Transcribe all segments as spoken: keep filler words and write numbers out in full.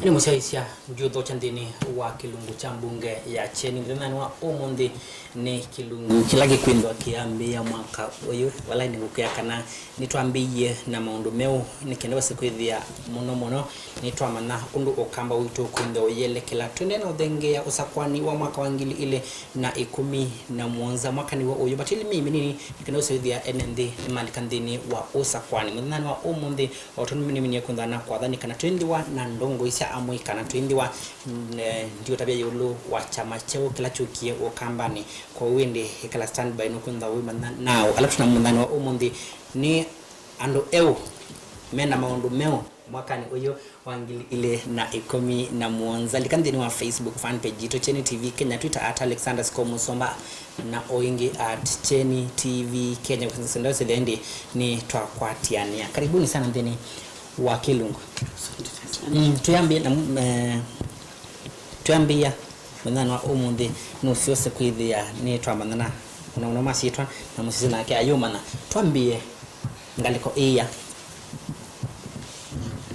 Nĩ mũsyaĩĩsya ndyũthokya nthĩnĩ wa kĩlungu kya mbunge ya Kyeni. Mũthenyanĩ wa ũmũnthĩ nĩ kĩlungu kĩla kĩkwĩthĩwa kĩambĩĩa mwaka ũyũ, vala nĩngũkwĩa kana nĩtwambĩĩie na maũndũ meũ, nĩ kenda wese kwĩthĩa mũno mũno nĩtwamanya ũndũ ũkamba witũ ũkwĩthĩwa ũyĩelekela. Tũendee na ũthengeea ũsakũani wa mwaka wa ngili ilĩ na ĩkũmi na mũonza. Mwaka nĩw'o ũyũ, but ĩlĩ mĩĩ mĩnini nĩ kenda wese kwĩthĩa ene nthĩ nĩmalika nthĩnĩ wa ũsakũani. Mũthenyanĩ wa ũmũnthĩ, o tondũ nĩminie kwĩthwa na kwatha nĩ kana twĩthĩwa na ndongoi sya amũika na twĩthĩwa, mm, eh, ndiũtavya ĩũlũ wa kyama kyeũ kĩla kyũkie ũkambanĩ. Kwoou ĩndĩ ĩkala standby nũkwĩthwa wĩmanya nao. Ala twĩ na mũthenyanĩ wa ũmũnthĩ nĩ andũ eũ me na maũndũ meũ mwakanĩ ũyũ wa ngili ilĩ na ĩkũmi na mũonza. Lika nthĩnĩ wa Facebook fan page yitũ Kyeni T V Kenya, Twitter at Alexander Scott Musomba, na o ĩngĩ at Kyeni T V Kenya. Sendasele ĩndĩ nĩ twakwatianĩa. Karibuni sana nthĩnĩ wa kĩlungu. Mm, twĩambĩe na, eh, twĩambĩĩa mũthenya wa ũmũnthĩ nũsĩ wese kwĩthĩa nĩ twamanyana mũno mũno masyĩtwa na mũsisi nake ayũmanya. Twambĩe ngalĩko ĩya.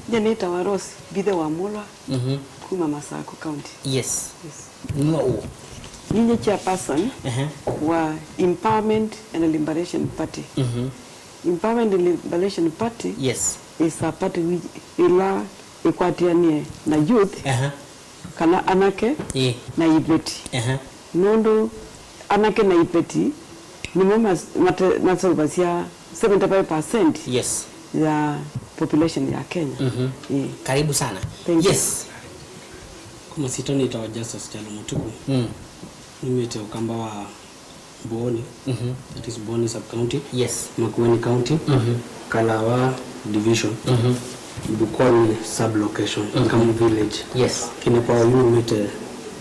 Nyie nĩtawa Rose Mbithe wa Mũlwa, mhm, kuma Masakũ County. Yes. Yes. Nĩwe ũ? Ninyie chairperson, ehe, wa Empowerment and Liberation Party. Mhm. Empowerment and Liberation Party, yes, is a party which ĩla ĩkwatĩanĩe na youth, ehe, kana anake, ĩĩ, na iveti. Ehe. Nũndũ anake na iveti nĩmo mas-, mate-, maseũvasya seventy-five percent, yes, ya population ya Kenya. Mhm. Ĩĩ. Karibu sana. Thank you. Yes. Kwa masyĩtwa nĩtawa Justus Kyalo Mũtuku. Mm. Numĩte ũkamba wa Mbooni, mhm, that is Mbooni sub county. Yes. Makueni County. Mhm. Kalawa Division. Mhm. Bukoni sub location, mhm, Kamu village. Yes. Lakini kwa yu numĩte,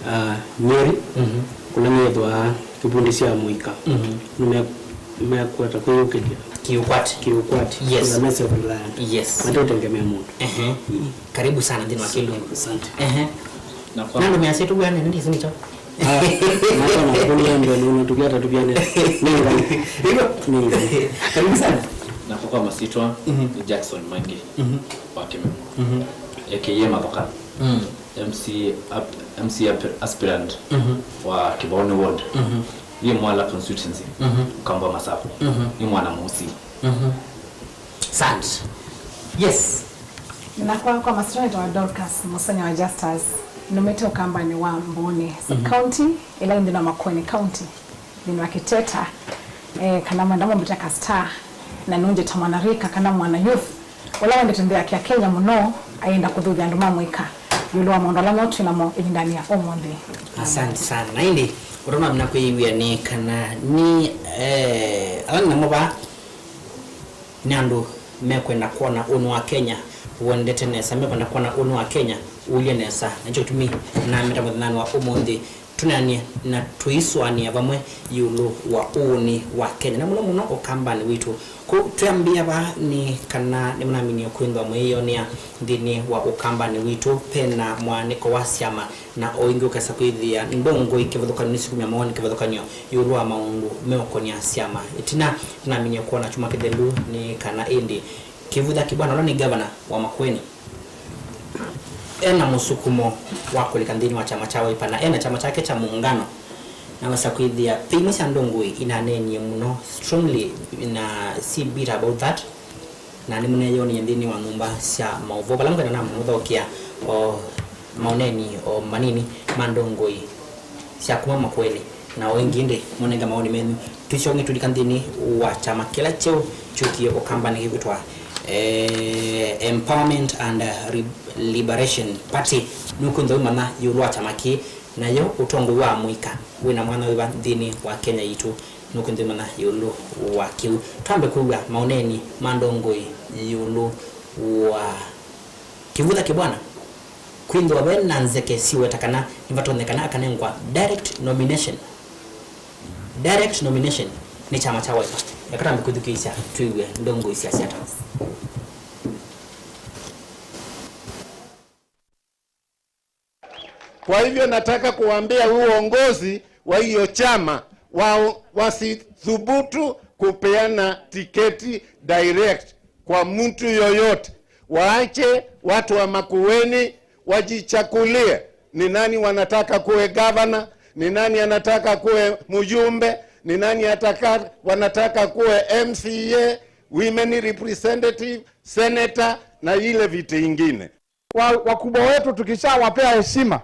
uh, Nyeri, mhm, kũla nĩthwa kĩkundi kya amũika. Mhm. Nĩme-, mekwata kwĩyũkĩlya. Kĩũkwati. Kĩũkwati. Yes. Kũla mese kũla. Yes. Mate ũtengemea mũndũ. Ehe. Mm. Karibu sana nthĩnĩ wa kĩlungu. Asante. Ehe. Na kwa nandũ measya tũw'ane nĩ ndĩsĩ nĩkyo. Ah, na kwa nakũlĩa mbele, na tukiata tukiane. Nĩ Ngai. Nĩ Ngai. Karibu sana. Na kwa masyĩtwa, mhm, nĩ Jackson Mangi, mhm, wa Kimemo. Mhm. A K A Mathoka. Mm. M C ap-, M C ap-, aspirant, mhm, wa Kibaoni Ward. Mhm. Nĩ Mwala constituency. Mhm. Ũkamba Masakũ. Mhm. Nĩ mwana Mũsii. Mhm. Asante. Yes. Nakwa kwa masyĩtwa nĩtawa Dorcas Mũsenya wa Justus, numĩte ũkambanĩ wa Mbooni sub, mhm, county, ĩla ĩndĩ na Makueni County, nthĩnĩ wa Kiteta, eh, kana mwenda mũmbĩte ka star, na nũnjĩta mwanarika kana mwana youth, ũla wendete nthĩ yake ya Kenya mũno, ayenda kũthuthya andũ ma mũika ĩũlũ wa maũndũ ala meũ twĩ namo ĩvindanĩ ya ũmũnthĩ. Asante sana. Na ĩndĩ, ũtonamina kwĩw'a nĩ kana nĩ, eh, ala nĩ namo vaa, nĩ andũ mekwenda kwona ũnĩ wa Kenya ũendete nesa, mekwenda kwona ũnĩ wa Kenya ũilye nesa. Nĩkyo kĩtumi nameta mũthenyanĩ wa ũmũnthĩ tũneanie na tũisũanĩa vamwe ĩũlũ wa ũnĩ wa Kenya, na mũno mũno ũkambanĩ witũ. Kwoou twĩambĩa vaa nĩ kana nĩmũnaminie kwĩthwa mũyĩyonea nthĩnĩ wa ũkambanĩ witũ pena mũaanĩko wa syama. Na o ĩngĩ ũkesa kwĩthĩa ndongoi kĩvathũkany'o nĩsikumya mawoni kĩvathũkany'o ĩũlũ wa maũndũ meũkonia syama. Ĩtina, nĩnaminie kwona kyumwa kĩthelu nĩ kana ĩndĩ Kivutha Kibwana, ũla nĩ ngavana wa Makueni, ena mũsukumo wa kũlika nthĩnĩ wa kyama kya Wiper, na ena kyama kyake kya Muungano, na wesa kwĩthĩa ve imwe sya ndongoi inaneenie mũno strongly na si bitter about that. Na nĩmũneyonie nthĩnĩ wa nyũmba sya maũvoo vala mũkenda namũthaũkĩa o maũneeni o manini ma ndongoi sya kuma Makueni, na o ĩngĩ ĩndĩ mũnenge maoni menyu. Tũisyokethye tũlika nthĩnĩ wa kyama kĩla kyeũ kyũkie ũkambanĩ kĩkwĩtwa, eh, Empowerment and, eh, Re-, Liberation Party. Nũkwĩthwa ũimanya ĩũlũ wa kyama kĩĩ, nayo ũtongoi wa amũika wĩna mwanya wĩva nthĩnĩ wa Kenya yitũ? Nũkwĩthwa ũimanya ĩũlũ wa kĩu. Twambe kwĩw'a maũneeni ma ndongoi ĩũlũ wa Kivutha Kibwana. Kwĩthĩwa ve na nzeke siweta kana nĩvatonyekana akanengwa direct nomination. Direct nomination nĩ kyama kya Wiper. Eka twambe kwĩthukĩĩsya twĩw'e ndongoi syasya ata. Kwa hivyo nataka kuambia huu uongozi wa hiyo chama wa, wasithubutu kupeana tiketi direct kwa mtu yoyote. Waache watu wa Makueni Wajichakulie ni nani wanataka kuwe gavana, ni nani anataka kuwe mjumbe, ni nani ataka, wanataka kuwe M C A, women representative, senator na ile viti ingine. Wa-, wakubwa wetu tukishawapea heshima,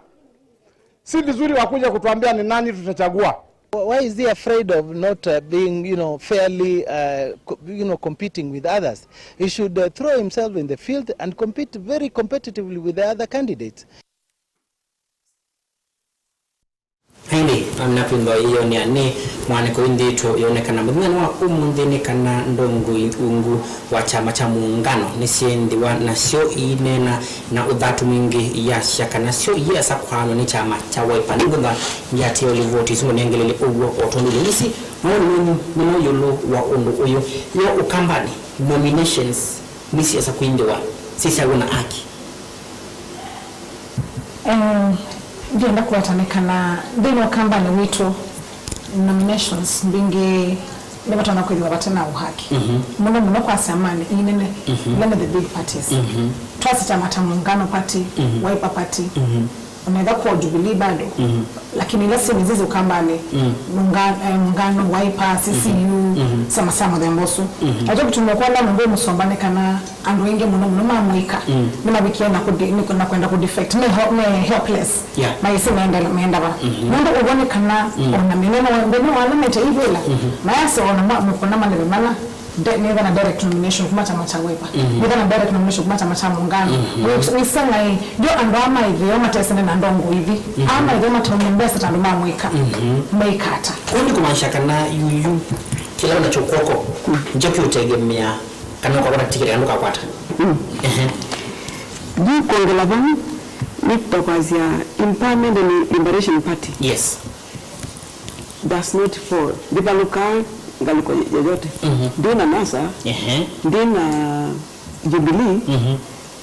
si vizuri wakuje kutuambia ni nani tutachagua. Why is he afraid of not, uh, being, you know, fairly, uh, co-, you know, competing with others? He should, uh, throw himself in the field and compete very competitively with the other candidates. Ĩndĩ, amina kwĩthwa ĩyonea nĩ mwanĩko ĩndĩtũ yonekana mũthenyanĩ wa ũmũnthĩ nĩ kana ndongoi ungu wa kyama kya Muungano nĩsyaendiwa nasyo iineena na ũthatu mwingĩ, iyasya kana syo iyĩasa kwaanwa nĩ kyama kya Wiper. Nĩngwenda ndiatĩe Olive Vote isu ngũnengelele ũw'o o tondũ nĩwĩsĩ mawoni menyu nĩmo ĩũlũ wa ũndũ ũyũ. Yo Ũkambanĩ, nominations nĩsyĩasa kwĩndĩwa syĩsyaw'o na aki? Eh, ndienda kũweta nĩ kana nthĩnĩ wa Ũkambanĩ witũ, nominations mbingĩ nĩvatonya kwĩthĩwa vate na ũhaki. Mhm. Mũno mũno kwa syamanĩ ii nene, mhm, ila nĩ the big parties. Mhm. Twasya kyama ta Muungano Party, mhm, Wiper Party, mhm, ona ĩtha kwa Jubilee bado. Mhm. Lakini ila syĩ mĩzizi Ũkambanĩ, mm, Muunga-, eh, Muungano, Wiper, C C U, mhm, syama sya mũthemba ũsu. Mhm. Na kyo kĩtumi ũkwona mũndũ ũmũsomba nĩ kana andũ aingĩ mũno mũno ma mũika, mm, nĩmavikie na kũdi-, nĩ-, na kwenda kũdefect, me ho-, me helpless. Yeah. Maisĩ meenda, meenda va. Mhm. Nũndũ ũw'o nĩ kana, mm, ona mĩnene wa, nthĩnĩ wa ala mete ivĩla, mhm, mayasya ona ma-, mũkũna maleve mana, de-, nĩtha na direct nomination kuma kyama kya Wiper. Mhm. Nĩtha na direct nomination kuma kyama kya Muungano. Mhm. Wĩ-, wĩsanga ĩ, ndio andũ aa ma ĩtheo matesene na ndongo ithi. Mhm. Aa ma ĩtheo mataumya mbesa ta andũ ma mũika. Mhm. Meika ata? Kũu nĩ kũmaanisha kana yuyu kĩla wĩ nakyo kw'oko, mm, nĩkyo kĩũtegemea kana ũkakwata tiketi kana ndũkakwata. Mm. Ehe. Ndikwongela vau, nĩtakwasya Empowerment and Liberation Party. Yes. Does not fall. Ndivalũkaa ngalĩko yoyote. Mhm. Ndi na NASA, ehe, ndi na Jubilee, mhm,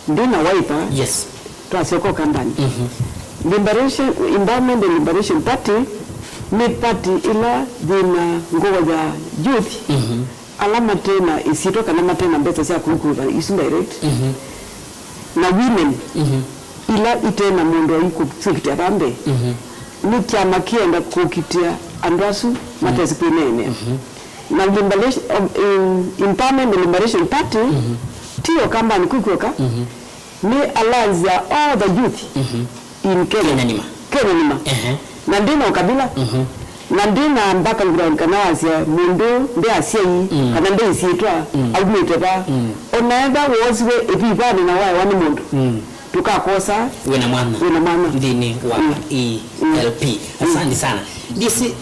ndi na Wiper, yes, twasyoka Ũkambanĩ. Mhm. Liberation, Empowerment and Liberation Party nĩ party ĩla yĩna ngũa ya youth, mhm, ala mate na ĩsyĩtwa kana mate na mbesa sya kũikũĩva isu direct, mhm, na women, mhm, ila ite na mũndũ aikũswĩkĩtĩa vambe. Mhm. Nĩ kyama kĩenda kũkitĩa andũ asu, mhm, matesĩ kwĩneenea. Mhm. Na liberation, um, em-, Empowerment and Liberation Party, mhm, ti Ũkambanĩ kw'oka, mhm, nĩ alliance ya all the youth, mhm, in Kenya. Kenya nima. Kenya nima. Ehe. Na ndi na ũkabila. Mhm. Na ndi na background kana wasya mũndũ ndi asyai, mm, kana ndi ĩsyĩtwa, mm, aumĩte va. Mm. Ona ethwa woosiwe ĩvivanĩ na waewa nĩ mũndũ. Mm. Tũkakosa wĩna mwana. Wĩna mwana. Nthĩnĩ wa, mm, E L P. Mm. Asante sana. Ndisi,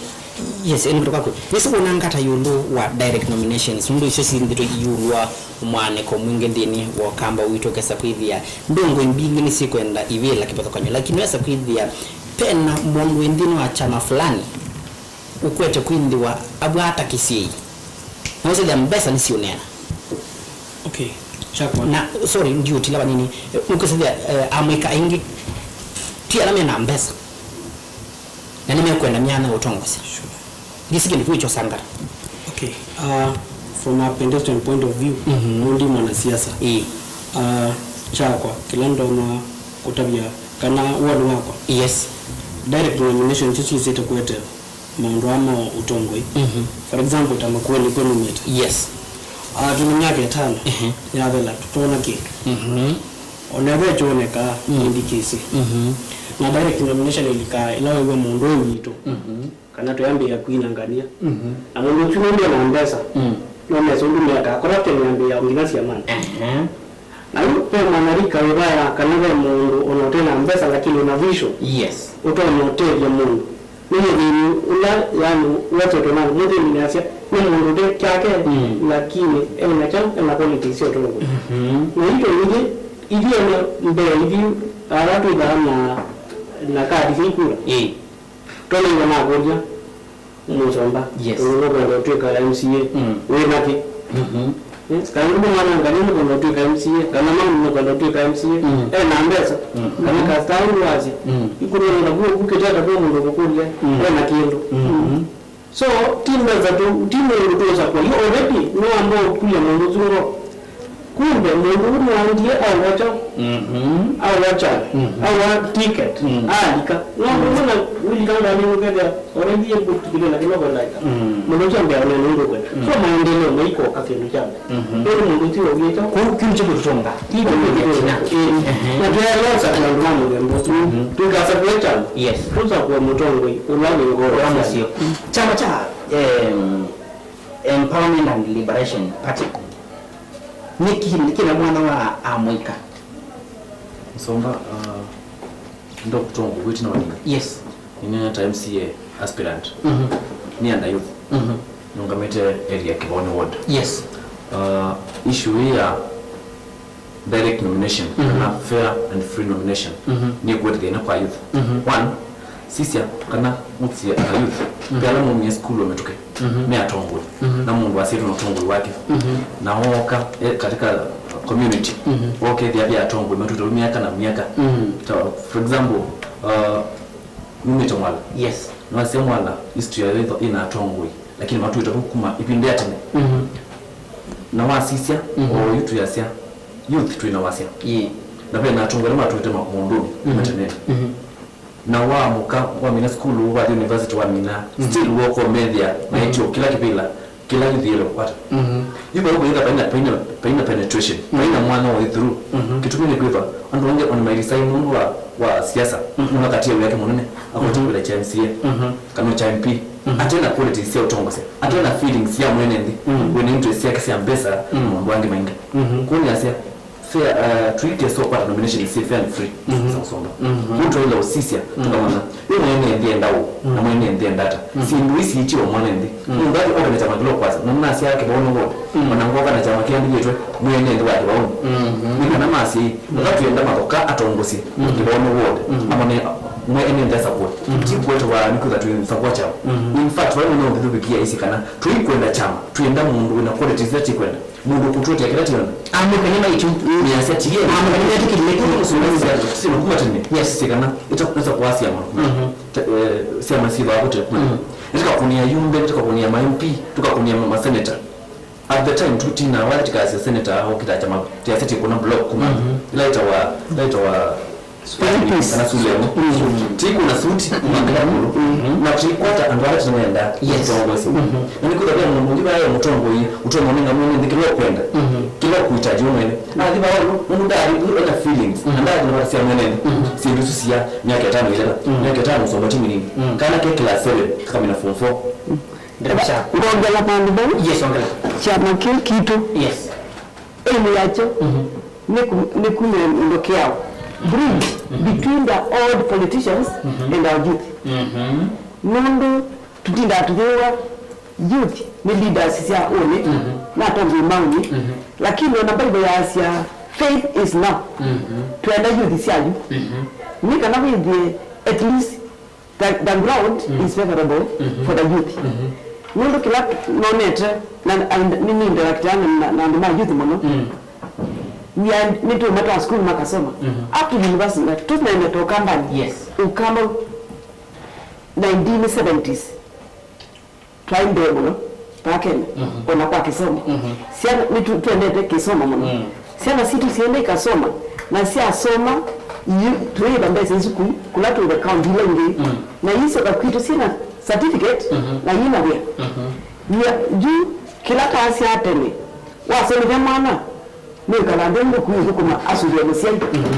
yes, eni kutoka kwe. Ndisi kuona ngata yulu wa direct nominations. Nũndũ icio si nthito yulu wa mwanĩko mwingĩ nthĩnĩ wa Ũkamba witũ ũkesa kwĩthĩa ndongoi mbingĩ nĩsyĩkwenda ivĩla kĩvathũkany'o, lakini wesa kwĩthĩa pena mũndũ wĩ nthĩnĩ wa kyama fulani ũkwete kwĩthĩwa avwata kĩsyĩi. Na ũsĩthĩa mbesa nĩsiũneena. Okay, kyakwa. Na, sorry, ndiũtila vanini. Eh, nũkwĩsĩthĩa, eh, amũika aingĩ ti ala mena mbesa. Na nĩmekwenda myanya ya ũtongosya. Sure. Ndisi kĩndũ kĩu kyosangala. Okay, uh, from a pedestrian point of view, mhm, ũndĩ mwanasiasa. Ĩĩ. Uh, kyakwa, kĩla ndonya kũtavya kana woni wakwa. Yes. Direct nomination isu syĩsĩte kũete maũndũ aa ma ũtongoi. Mhm. For example, ta Makueni kwĩ numĩte. Yes. Uh, twĩna myaka ĩtano, mhm, yathela, tũtoona kĩndũ. Mhm. Ona ethĩwa kyoneka, mm, ĩndĩ kĩsĩ. Mhm. Na direct nomination ĩlikaa ĩla weew'a mũndũ wĩ witũ. Mhm. Kana twĩambĩĩa kwina ngania. Mhm. Na mũndũ ũsu nũndĩ na mbesa. Mm. No mesa ũndũ mekaa. Corruption yambĩĩa nginya syamani. Ehe. Na yu ve mwanarika wĩvaya kana ve mũndũ ona ũte na mbesa lakini una vision. Yes. Ũtonya ũtethya mũndũ. Nĩ mũthĩni ũla, yani, wetete na mũthĩni nĩasya, nĩ mũndũ ũte kyake, mm, lakini ena kyaũ, ena qualities sya ũtongoesya. Mhm. Na itũ ithyĩ, ithyĩ ene mbee, ithyĩ ala twĩthaa na, na kadi sya ikura. Ĩĩ. Tũnengwa nakũlya, mũsomba, yes, tondũ nũkwenda ũtwĩka M C A, mm, wĩ nakĩ? Mhm. Eh, kana nĩ mwana ngani nũkwenda ũtwĩka M C A, kana mami nũkwenda ũtwĩka M C A, mm, e na mbesa, mm, kana kasta ũndũ wasya, mm, ikũnĩona kuo kukĩteta kwa mũndũ kũkũlya, mm, e na kĩndũ. Mhm. So, ti mbesa tu, ti mũndũ tũũsakwa. You already nĩwamba ũkũlya mũndũ ũsu ngoo. Kumbe mũndũ ũũ nĩwaendie aũa kyaũ? Mhm. Aũa kyaũ? Mhm. Aũa ticket. Mm. Alika. No, mm, ũmwe na ũlika ngalĩ ũkethĩa already ĩ booked kĩndũ na kĩla ũkwenda ĩka. Mm. Mũndũ ũsu ambĩa ũnene ũndũ ũkwenda. Mm. So maendeeo maikoka kĩndũ kya mbee. Mhm. Ĩndĩ mũndũ ũsu ũwĩtwa. Kũu kĩu nĩkyo kũtũtonga. Kĩu nĩkyo kũtũtonga. Ĩĩ. Ehe. Na twĩaĩla ũsakũla andũ ma mũthemba ũsu. Mhm. Tũikasakũe kyama. Yes. Tũsakũe mũtongoi ũla wĩ ngoo. Ũla mũseo. Kyama kya, em, Empowerment and Liberation Party. Nĩkĩ, nĩkĩ na mwana wa amũika? Nsomba, uh, ndo kũtongwa kwĩtina wanini. Yes. Nĩneneta M C A aspirant. Mhm. Nĩ under youth. Mhm. Nũngamĩte area Kĩvaũnĩ ward. Yes. Uh, issue hii ya direct nomination, mhm, na fair and free nomination, mhm, nĩ kwete thĩna kwa youth. Mhm. One, sisya kana mũtsie ana youth, mhm, pe ala maumie sukulu mĩtũkĩ, mhm, me atongoi. Mhm. Na mũndũ asyaĩtwe na ũtongoi wake. Mhm. Na ooka, e, katika community, mhm, okethĩa ve atongoi matũĩte myaka na myaka. Mhm. Ta, for example, uh, numĩte Mwala. Yes. Nĩwasya Mwala, history yayo ĩtho-, ĩna atongoi, lakini matũĩte vu kuma ĩvinda ya tene. Mhm. Na wasisya, mhm, o yu twĩasya, youth twĩna wasya. Ĩĩ. Na ve na atongoi ala matũĩte ma-, maũndũnĩ, mhm, matenene. Mhm. Na wamũka, wamina sukulu, wathi university wamina, mhm, still woko methĩa, mhm, maitio kĩla kĩvĩla, kĩla youth yĩle kũkwata. Mhm. Yu vau vĩtha paina, paina, paina penetration, mhm, paina mwana wa through. Mhm. Kĩtumi nĩ kwĩva, andũ angĩ on my side nũndũ wa, wa siasa, mhm, mũno kati ya wĩake mũnene, akwata, mhm, kĩvĩla kya M C A, mhm, kana kya M P. Mhm. Ate na qualities sya ũtongosya, ate na feelings sya mwene nthĩ, mhm, wĩna interest syake sya mbesa, mhm, na maũndũ angĩ maingĩ. Mhm. Kwoou nĩasya, fair, uh, tũikesa ũkwata nomination syĩ fair and free, mhm, sya ũsomba. Mhm. Kwoou twaĩle ũsisya, mhm, tũkamanya, ĩ mwene nthĩ enda ũũ, na, mhm, mwene nthĩ enda ata. Mhm. Syĩndũ ii siitiwa mwene nthĩ. Mhm. Mũndũ athi oke na kyama kĩla ũkwasya, na nĩnasya Kĩvaũnĩ ward, mhm, ona ngoka na kyama kĩandĩkĩtwe mwene nthĩ wa Kĩvaũnĩ. Mhm. Nĩ kana masya ĩ, mhm, aka twĩenda mathoka atongosye, mhm, Kĩvaũnĩ ward, mhm, amane mwene nthĩ asakũe. Mhm. Ti kwetwa nĩ kwĩtha twĩ sakũa kyama. Mhm. In fact, vai mũno ũngĩthũvĩkia ĩsĩ kana tũikwenda kyama, twĩenda mũndũ wĩna qualities ila tikwenda. Mũndũ kũtũetea kĩla tiona. Amũkany'a maitũ. Nĩasya tiye. Amũkany'a maitũ kĩlile. Mũndũ mũsũngũnĩsya sino kuma tene. Yes. Sĩ kana ĩta, ĩta kwasya maũndũ kuma. Mhm. Ta, eh, syama syĩthwa kũte kuma. Mhm. Nĩtũkakũnĩa yumbe, nĩtũkakũnĩa ma M P, tũkakũnĩa ma, ma senator. At the time, tũtina wala tikasya senator okita chama, tiasya tikuna block kuma. Mhm. Ila ĩtawa, ila ĩtawa Kana sule ĩmwe. Mm. Tikuna suti, makĩla kũlũ. Mm. Na tũikwata andũ ala tũnenda, yes, tũtongoesye. Mhm. Na nĩkwĩthwa ve mũndũ ũngĩ vaya mũtongoi, ũtongoonenga mwene nthĩ kĩla ũkwenda. Mhm. Kĩla ũkũitaji we mwene. Athi vaya ũlũ, mũndũ ndaathi ena feelings. Mhm. Na ndaathi na vata sya mwene nthĩ. Mhm. Syĩndũ isu sia myaka ĩtano ĩtata. Mhm. Myaka ĩtano ũsomba ti mĩnini. Mhm. Kana ke class seven, kakamina form four. Ndakasha. Ngongela vandũ vau. Yes, ongela. Kyama kĩu kitũ. Yes. Aim yakyo, mhm, nĩ ku-, nĩ kumya mũndũ kĩao. Bridge, mhm, between the old politicians, mhm, and our youth. Mhm. Nũndũ tũtindaa tũyĩwa youth nĩ leaders sya ũnĩ, mhm, na atongoi ma ũnĩ. Mhm. Lakini ona Bible yaasya, "Faith is now." Mhm. Twenda youth sya yu. Mhm. Nĩ kana wĩthĩe at least the, the ground, mm, is favorable, mhm, for the youth. Mhm. Nũndũ kĩla nonete, na, and nĩ, nĩ interactaa na, na, na andũ ma youth mũno. Mm. We are, nĩ tũma twa school makasoma. Mhm. Up to university, na tũnene tũkambani. Yes. Ukamba nineteen seventies. Twaĩ mbee mũno vaa Kenya, mhm, ona kwa kĩsomo. Mhm. Syana, nĩtũ-, twendete kĩsomo mũno. Mm. Syana sitũ sienda ikasoma, na syasoma, yu-, tũyĩva mbesa isu ku-, kũla twĩve kaunti ila ingĩ. Mm. Na iisyoka kwitũ syĩna certificate, mhm, na yĩna wĩa. Mhm. Wĩa, yu kĩla taasya tene, wasomithya mwana, nĩwĩkala nthĩ ngũkũ ĩthũkũma asũvĩe mũsyai. Mhm.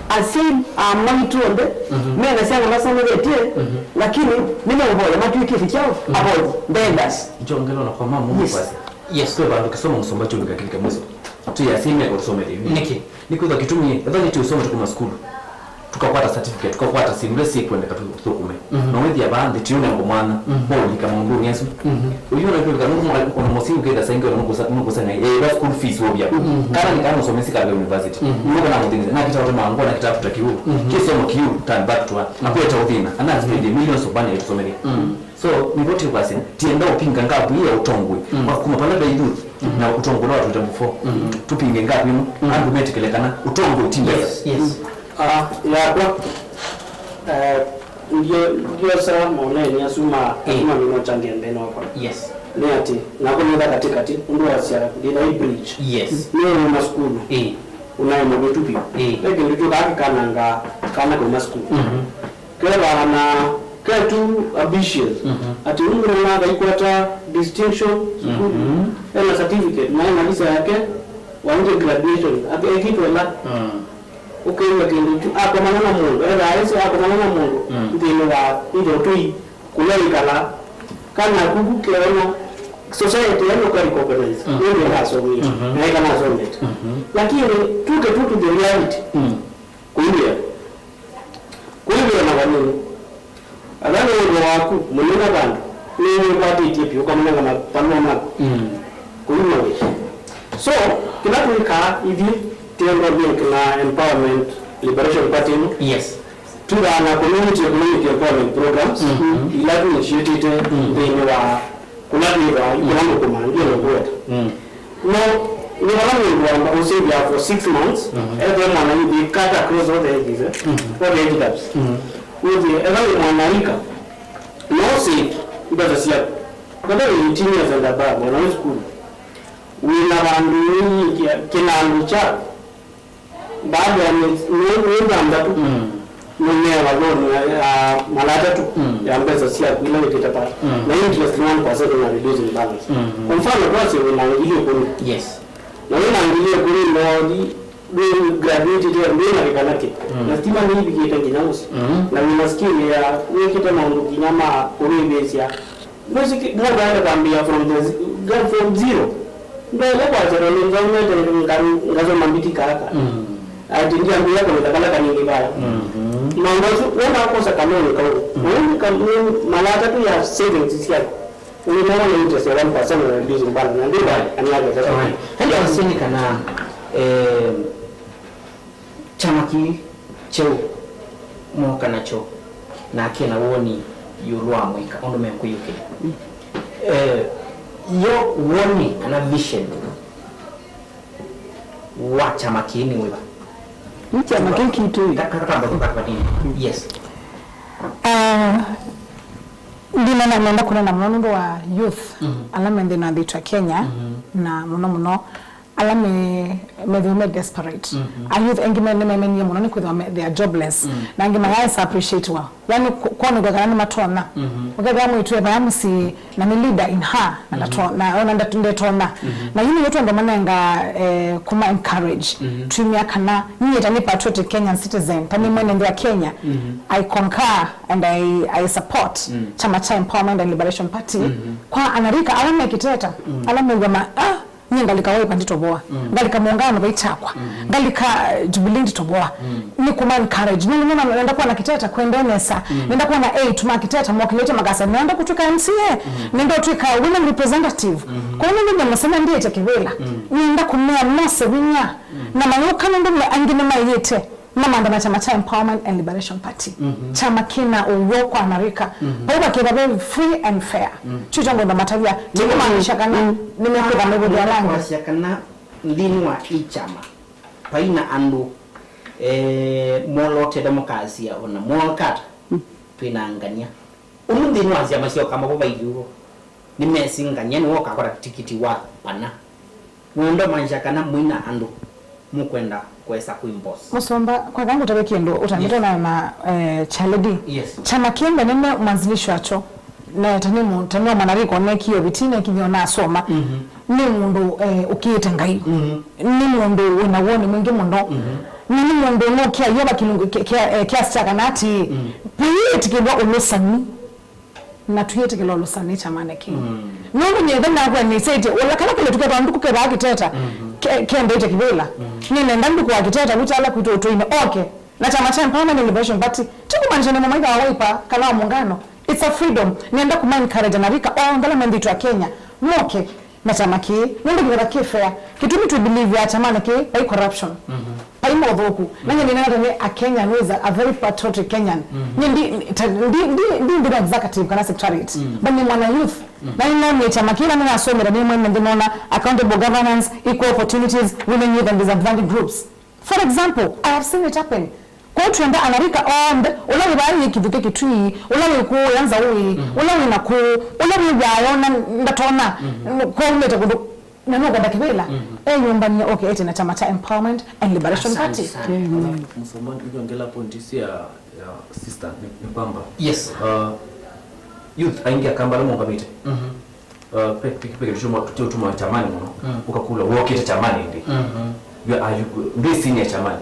Asyai aa maitũ onthe, mhm, mena syana masomethetye, mhm, lakini nĩmeũvoya matw'ĩkĩte kyaũ? Mhm. Avoyi, beggars. Nĩkyo ngelo na kwa mama. Yes. Kwasya. Yes. Kwĩ vandũ kĩsomo mũsomba kyũmbĩka kĩlike mwiso. Twĩ asyai meko tũsomethye yu. Nĩkĩ? Nĩkwĩthwa kĩtumi, ethwa nĩtũisoma tũkuma sukulu, tũkakwata certificate, tũkakwata syĩndũ ila syĩkwendeka tũthũkũme. Mhm. Na wĩthĩa vaa nthĩ, tiũnengwa mwana, mhm, waũlika maũndũnĩ asu. Mhm. Ũyu ona kwĩka nũndũ mwa-, ona mũsyai ũkĩtha saingĩ ona nũkũsa-, nũkũseng'ai, "Eh, va school fees wovya." Mhm. Kana nĩ kana ũsomesi kavya university. Mhm. Nũndũ kana mũthĩnĩsya, nakĩta ũtema ngwa, nakĩta kũta kĩu. Mhm. Kĩsomo kĩu, turn back to her. Mhm. Akweta ũthĩna, ana spend millions of money ĩtũsomethya. Mhm. So, nĩvo tĩkwasya, tienda ũpinga ngavu ĩĩ ya ũtongoi, mhm, wa kuma pala ve youth, mhm, na ũtongoi ũla watũĩte before. Mhm. Tũpinge ngavu ĩno, mhm, andũ metĩkĩle kana ũtongoi ti mbesa. Yes, yes. Ah, yakwa, eh, ndio, ndiosa maoneni asu ma, eh, asu ma mĩno changia mbene wakwa. Yes. Nĩ atĩ, nakwa nĩtha katĩkatĩ, ũndũ wasya ndĩna ĩ bridge. Yes. Nĩ ũuma sukulu. Ĩĩ. Ũnaĩ mũvĩtu vyũ. Ĩĩ. Ve kĩndũ kĩũkaa kĩkananga kana kauma sukulu. Mhm. Kethana ke tu ambitious. Mhm. Atĩ ũmwe nĩnakaikwata distinction sukulu. Mhm. Ena certificate, na ena visa yake, waendie graduation, ake-, ekĩtwe la. Mm. Ũkew'a kĩndũ kyu, akomana na mũndũ, ethaa ĩsĩ akomana na mũndũ, mm, nthĩnĩ wa indo tũi, kũla ĩkala, kana kuku keona, society ĩno ka recognize, mm, nĩndĩ ndasomie, mhm, na ĩkanasomete. Mhm. Lakini tuke tu to the reality, mm, kũiwĩa. Kũiwĩa na vanini. Ala nĩ ũndũ waku mũnene vandũ, nĩwĩkwatĩtye vyũ ũkamũnenga mavalũa maku. Mm. Kũima wĩ. So, kĩla twĩkaa ithyĩ, twĩ enda link na Empowerment Liberation Party ĩno. Yes. Twĩthaa na community, community empowerment programs, mhm, ila tũinitiatĩte, mm, nthĩnĩ wa kũla twĩthwa, mm, kũla mũkũma, ndiye mũkũweta. Mm. No, nĩ vala mũndũ wamba ũsĩvya for six months, mhm, ethe mwana youth cut across all the ages, eh? Mhm. All the age gaps. Mhm. Ũthi, etha nĩ mwana ika, no save mbesa syaku. Whether you're eighteen years and above, mwana wĩ sukulu. Wĩna vandũ wĩikia kĩnandũ kyaku. Baada ya mĩezi, mĩezi thanthatũ, mm, nũnewa loan ya, ya mala atatũ, mm, ya mbesa syaku ila wĩkĩte paa. Mm. Na interest nĩ one percent na reducing balance. Mm. Kwa mfano, twasye wĩna ngili ĩkũmi. Yes. Na wĩna ngili ĩkũmi, no thi, ndwĩ graduate, ndwĩ na kĩkanakĩ. Mm. Na stima nĩivikĩte nginya mũsyĩ. Mm. Na wĩna skill ya wĩkĩte maũndũ nginya ma kũvĩvĩsya. Ndwĩsĩ kĩ-, mũndũ aende kwambĩĩa from the z-, ga-, from zero. Ndwaĩle kwasya tondũ nthomete nga-, ngasoma mbiti kaka. Mm. Atĩ ndiambĩĩa kũmĩtha kala kanini vaya. Mhm. Maũndũ asu, wenda kwosa kaloni kau. Mm. Ũu nĩ ka-, nĩ mala atatũ ya savings syaku. Ũnĩmona na interest ya one percent na reducing balance. Na ndĩ vaya, anĩage sasa. Alright. Henda wasini kana, eh, kyama kĩĩ kyeũ mooka nakyo na kĩ na woni ĩũlũ wa mũika ũndũ mekwĩyũkĩla. Eh, yo woni kana vision wa kyama kĩĩ nĩ wĩva? Nĩ kyama kĩĩ kitũ ĩ? Ka-, ka-, kamba kũka vanini. Yes. Ah, ndinena nenda kũnena mũno nũndũ wa youth, mhm, ala me nthĩnĩ wa nthĩ itũ ya Kenya, mhm, na mũno mũno ala me, methĩwa me desperate. Mhm. A youth aingĩ me, nĩmemenie mũno nĩ kwĩthĩwa me, they are jobless. Mm. Na angĩ mayasa appreciatiwa. Yani, ku-, kwonekwa kana nĩmatonya. Mhm. Ũkethĩa mwĩĩtu e vaya mũsyĩ, na nĩ leader in her, na, mhm, ndato-, na ona ndat-, ndetonya. Mhm. Na yu nĩyo twenda manenga, eh, kuma encourage. Mhm. Twimia kana, nyie ta nĩ patriotic Kenyan citizen, ta nĩ mwene nthĩ wa Kenya, mhm, I concur and I, I support, mm, chama cha Empowerment and Liberation Party. Mhm. Kwa anarika, ala mekĩteta, mm, ala mew'a ma, ah, nyie ngalika waipa nditovoa. Mm. Ngalika mũngano vai kyakwa. Mm. Ngalika, eh, Jubilee nditovoa. Mm. Nĩ kuma encourage. Nĩ nĩmona nenda kuona kĩteta kwende nesa. Mm. Nenda kuona eight ma kĩteta mokilete makasa nenda kũtwika M C A. Mm. Nenda ũtwika women representative. Mm. Kwa nĩ nĩ mũsema ndiete kĩvĩla. Mm. Nenda kumea mose vinya. Mm. Na mayũka nũndũ me-, angĩ nĩmaĩte. Mamantha na kyama kya Empowerment and Liberation Party. Mhm. Kyama kĩna ũw'o kwa anarika. Mhm. Vau vakĩva ve free and fair. Mhm. Kyu kyo ngwenda matavya. Tĩkũmaanisha kana, mm, nĩmekwĩtha mĩvũthĩ ala angĩ. Kwasya kana nthĩnĩ wa ĩ kyama, vai na andũ, eh, molotete mũkasya ona mwokata, mm, twĩna ngania. Ũndũ nthĩnĩ wa syama sya ũkamba vo vaithyũvo, nĩmesĩ ngania nĩwe ũkakwata tikiti wa pana. Nũenda ũmanyĩsya kana mwĩ na andũ mũkwenda kũesa kwĩ boss. Mũsomba, kwaka ngũtavye kĩndũ, ũtambĩte, yes, na, na, eh, Chaledi. Yes. Kyama kĩĩ nganene mwanzilishi wakyo, na ta nĩ mũ-, ta nĩ mwanarika ũnekie ũviti, nekinyia ũnasoma. Mhm. Nĩ mũndũ, eh, ũkĩĩte Ngai. Mhm. Nĩ mũndũ wĩna woni mwingĩ mũno. Mhm. Na nĩ mũndũ ũnũkia Yeova kĩlungu kĩa, kĩa, eh, kĩasi kya kana atĩĩ, mm, tũiĩtĩkĩlwa ũlũsani. Na twĩtĩkĩla ũlũsani kyamanĩ kĩĩ. Mm. Nũndũ nyie ve nakwa nĩsĩtye ũla kala kĩlĩtu kethwa nduku kethwaa kĩteta, mm-hmm, ke-, kendeete kĩvĩla. Mm. Nĩnenda nduku wa kĩteta wĩte ala kwitũ ũtũinĩ oke. Na kyama kya Empowerment and Liberation Party, ti kũmaanisha nĩ mũmaitha wa Wiper kana wa Muungano. It's a freedom. Nĩenda kuma encourage anarika onthe ala me nthĩ itũ ya Kenya moke na kyama kĩĩ, nũndũ kĩkethwa kĩ fair. Kĩtumi twĩ believe ya kyamanĩ kĩĩ, vai corruption. Mhm. Vai mothũku. Na nyie nĩnena ta nĩ a Kenyan who is a, a very patriotic Kenyan. Mhm. Nyie ndi, ta, ndi, ndi, ndi nthĩ na executive kana secretariat. Mhm. But nĩ mwana youth. Mhm. Na nĩnonie kyama kĩĩ na nĩnasomete nĩ mwene nthĩ nona accountable governance, equal opportunities, women, youth and disadvantaged groups. For example, I have seen it happen. Kwoou twenda anarika onthe, ũla wĩ vaa yĩ Kĩthukĩ Kitui, ũla wĩ kũũya Nzaũi, ũla wĩ na kũũ, ũla wĩw'aa eona ndatonya, kwoou nĩte kũndũ, na nũkwenda kĩvĩla, eyũmbany'e oke ete na kyama kya Empowerment and Liberation Party. Asante sana. Mũsomo, nĩkwongela pointi isu ya, ya sister, nĩ, nĩ kwamba, yes, uh, youth aingĩ akamba ala maũngamĩte. Uh, pe-, pe-, pe-, kĩndũ kya ũtũma kyamani mũno, ũkakũlwa, wokĩte kyamani ĩndĩ? You are, are you, ndwĩ senior kyamani?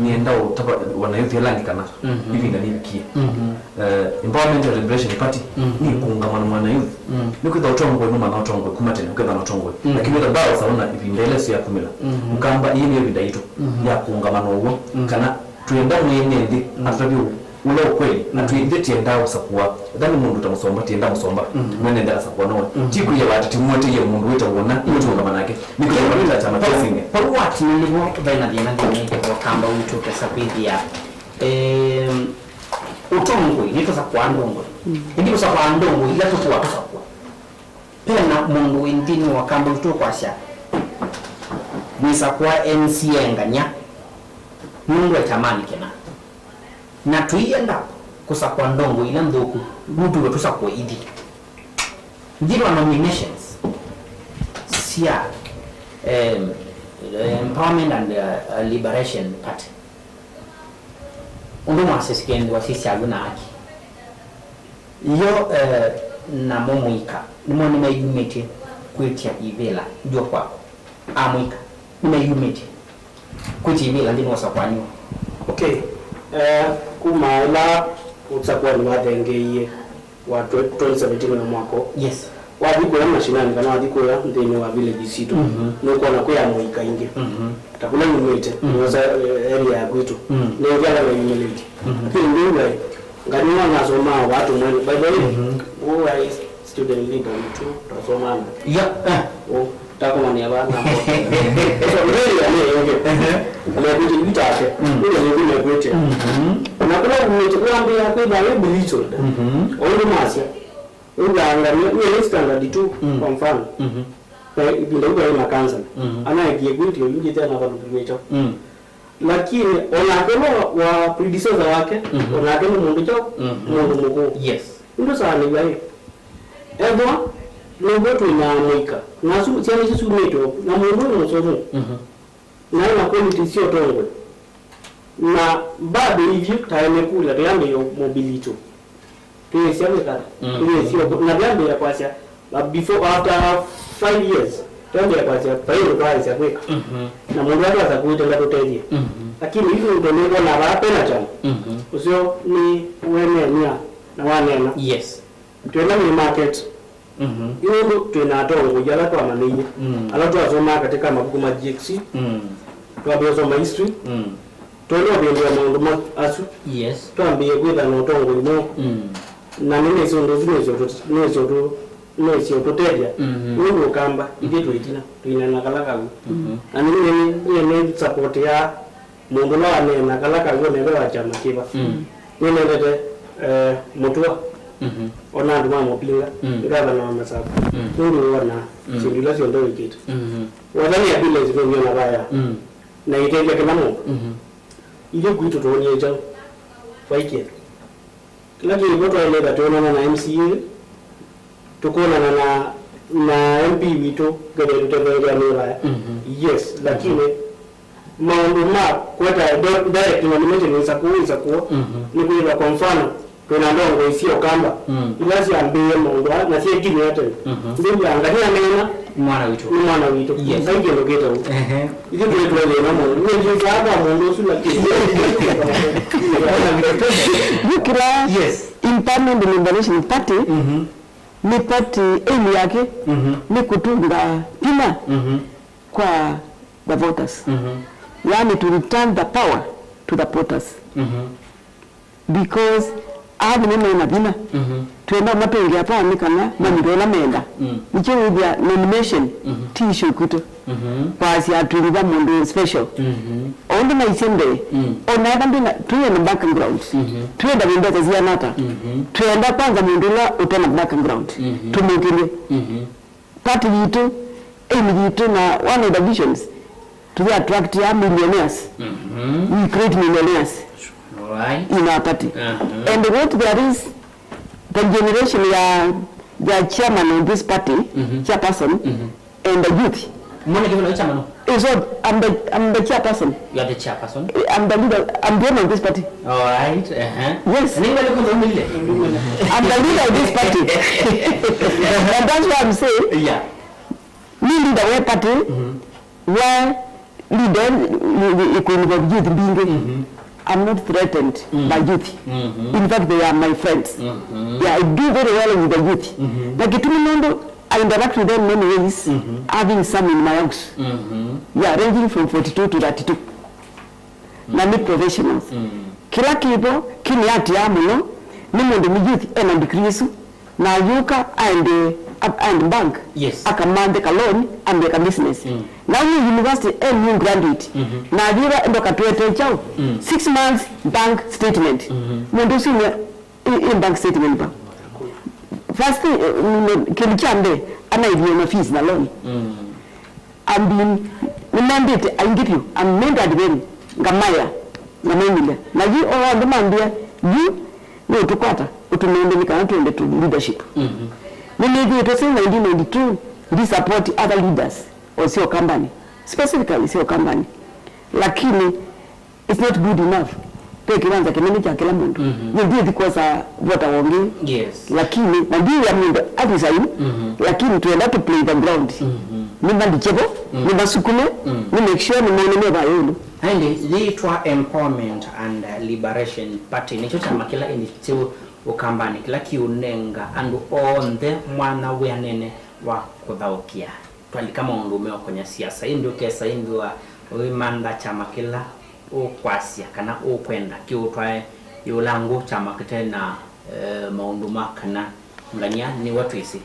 Nĩenda ũtava wanayouth ĩla angĩ kana ĩvinda nĩvikie. Eh, Empowerment and Liberation Party nĩ kũũngama na mwanayouth. Nĩkwĩthwa ũtongoi nũmanya ũtongoi kuma tene, ũkethwa na ũtongoi. Lakini wĩthwa ndaũsa ona ĩvinda ĩla ĩsu yakumĩla. Ũkamba, ĩĩ nĩyo ĩvinda yitũ ya kũũngama na ũw'o, kana twĩenda mwene nthĩ atũtavye ũla ũkweli, na twĩ ĩthyĩ tĩendaa ũsakũa. Ethĩwa nĩ mũndũ ta Mũsomba, tĩenda Mũsomba. Mwene nthĩ asakũa nowe. Ti kwĩya vata tĩmũeteie mũndũ wĩtawa ũna, nĩtũũngama nake. Nĩkwĩthĩwa nĩ ta kyama kya senior. Vau wakinya nĩvo ve na thĩna nthĩnĩ wa Kamba witũ kesa kwĩthĩa, em, ũtongoi, nĩtũsakũa ndongoi. Ĩndĩ kũsakũa ndongoi ila tũkũa tũsakũa. Ve na mũndũ wĩ nthĩnĩ wa Kamba witũ ũkwasya, nĩsakũa M C A ngany'a, nũndũ e kyamanĩ kĩna. Na tũienda kũsakũa ndongoi ila nthũku, nũndũ we tũsakũe ithyĩ. Nthĩnĩ wa nominations sya, em, Empowerment and, uh, Liberation Party, ũndũ mwasisye nthĩ wa sisya avu na aki. Yo, eh, namo mũika, nĩmo nĩmeyumĩtye kwĩtya ivĩla ndyũ kwako. Amũika, nĩmeyumĩtye kwĩtya ivĩla nthĩnĩ wa ũsakũanĩ ũũ. Okay. Eh, kuma ĩla ũsakũanĩ wathengeeie wa twe-, twenty seventeen na mwaka ũũ, yes, wathi kũya mashinani kana wathi kũya nthĩnĩ wa village sitũ, nũkwona kwĩ amũika aingĩ. Ta kũla nyumĩte, nĩwosa, eh, area ya kwitũ. Nĩ ĩngĩ ala meyumĩlĩtye. Lakini ndĩw'ae, nganiwa nasomaa vaa tũmwene. By the way, who are student leader witũ, twasomaa na. Yeah, eh. Ũtakomania vaa na mboka. So, area nĩ ĩngĩ. Mekwĩtye yu take. Area nĩ ĩngĩ mekwĩtye. Na kũla umĩte, wambĩĩa kwĩtha wĩ belittled. O ũndũ masya. Wĩw'aa nganiwa, nĩ standard two, kwa mfano. Na ĩvinda yu vaĩ makansala. Anaekie kwĩtyo yu ngĩte na valũkĩlw'e kyo. Lakini onake wa, wa predecessor wake, onake nĩ mũndũ kyo, mũndũ mũkũũ. Yes. Nĩndũsaanĩw'a ĩ. Ethwa nĩw'o twĩ na amũika, na asu syana isu syumĩte o, na mũndũ wĩ mũsomu, na ena quality sya ũtongoi. Na bado ithyĩ ta ene kula, twĩambĩĩa mobility. Twĩĩsya kwĩka ata? Twĩĩsya ũko-, na twĩambĩĩa kwasya, uh, before, after five years, twĩambĩĩa kwasya, vai ũndũ twaĩsya kwĩka. Na mũndũ atwasa kũĩte ndatũtethye. Lakini ithyĩ ũndũ nĩwona vaa pena kyama. Ũseo nĩ wenenia na waneena. Yes. Twĩna mĩ market. Yu ũndũ twĩ na atongoi ala twamanyĩie, ala twasomaa katika mavuku ma G X C, twambĩĩa ũsoma history, twenda ũvĩndũa maũndũ ma asu, yes, twambĩĩe kwĩtha na ũtongoi mweũ. Na nĩnĩsĩ ũndũ ũsu nĩsĩ ũtũ-, nĩsĩ ũtũ-, nĩsĩ ũtũtethya. Nũndũ ũkamba, ithyĩ twĩ ĩtina, twĩneena kala kaw'o. Na nĩ, nĩ, nĩ, nĩ support ya mũndũ ũla waneena kala kaw'o neve wa kyama kĩva. Nĩnendete, eh, Mũtua, ona andũ ma Mũpinga, ngavana wa Masaku, nũndũ wona syĩndũ ila syonthe wĩkĩte. Wathani ya Billings nũmyona vaya, na ĩtethya kĩla mũndũ. Ithyĩ kwitũ twonie kyaũ? Vaikie. Kĩla kĩvo twaĩlĩte twĩonana na M C A, tũkwonana na, na M P witũ, ngetha tũtetheeanĩe vaya. Yes, lakini maũndũ ma kweta di-, direct nomination ĩsakũo, ĩsakũo, nĩ kwĩthwa, kwa mfano, twĩ na ndongoi sya Ũkamba, ila syambĩĩe maũndũ aa na syekinyĩa tene. Ndĩw'aa ngania neena, mwana witũ. Nĩ mwana witũ. Yes. Vai kĩndũ kĩtaũ. Ehe. Ithyĩ twĩ twĩ thĩna mũno. Nĩ ngisaa kwa mũndũ ũsu na kĩ-, Yu kĩla, yes, Empowerment Liberation Party nĩ party aim yake nĩ kũtunga vinya kwa the voters. Yaani to return the power to the voters. Because aa nĩmo me na vinya. Twenda matũngĩa power nĩ kana manyuve ũla menda. Nĩkyo wĩthĩa nomination ti issue kwitũ. Kwasya twĩnyuva mũndũ special. O ũndũ naisye mbee, ona ethwa ndwĩna, twĩna background. Twĩenda mbesa siana ata. Twĩenda kwanza mũndũ ũla ũtena background. Tũmũkĩlye. Party yitũ, aim yitũ na one of the visions, tũthi attract ya millionaires. We create millionaires. Right. In our party. Uh-huh. And what there is, the generation ya, ya chairman of this party, chairperson, and the youth. Mwana kivula chama no? Is what I'm the, I'm the chairperson. You are the chairperson. I'm the leader. I'm the owner of this party. All right. Uh-huh. Yes. Ni wale kwa mile. I'm the leader of this party. And that's why I'm saying, Yeah. mi leader wa party, wa leader ikuinvolve youth mbingi. I'm not threatened by youth. In fact, they are my friends. Yeah, I do very well with the youth. Na kitumi nundu I interact with them many ways, having some in my house. Yeah, ranging from forty-two to thirty-two. Na ni professionals. Kila kivo kiniatia muno ni mundu mi youth ena degree isu, na ayuka aende, aende bank, Yes. Akamanthe ka loan, ambie ka business. Na ni university e new graduate, na ayiwa endo katwete chao, six months bank statement. Mundu usu ni, i, i bank statement ba. First thing, eh, ni, ni, kindu kya mbee, anaithie na fees na loan. I've been, nimendete aingĩ vyũ, I'm mentored very, ngamaya, ngamaumĩlya. Na yu o andũ mambĩa, yu nĩ ũtũkwata, ũtũmende nĩ kana twende to leadership. Nĩnĩthĩĩtwe since nineteen ninety-two ndi support other leaders o sio company, specifically sio company. Lakini it's not good enough. Ve kiwanza kinene kya kila mundu. Nĩ ndithi kwosa vota wongi. Yes. Lakini na ndiya mundu athi saini. Lakini tuenda to play the ground. Ni malichevo, ni masukume, ni make sure ni mone me vayulu. Aindi yitwa Empowerment and Liberation Party nikyo kyama kila indi kyu Ukambani kila kiunenga andu onthe mwanya wianene wa kuthaukia. Twalika maũndũ meũkonya siasa, ĩndĩ ũkesa ĩndĩ wa ũimantha kyama kĩla ũkwasya kana ũkwenda kĩũtwae ĩũlangũ kyama kĩte na, eh, maũndũ ma kana ngania nĩwe twĩsĩ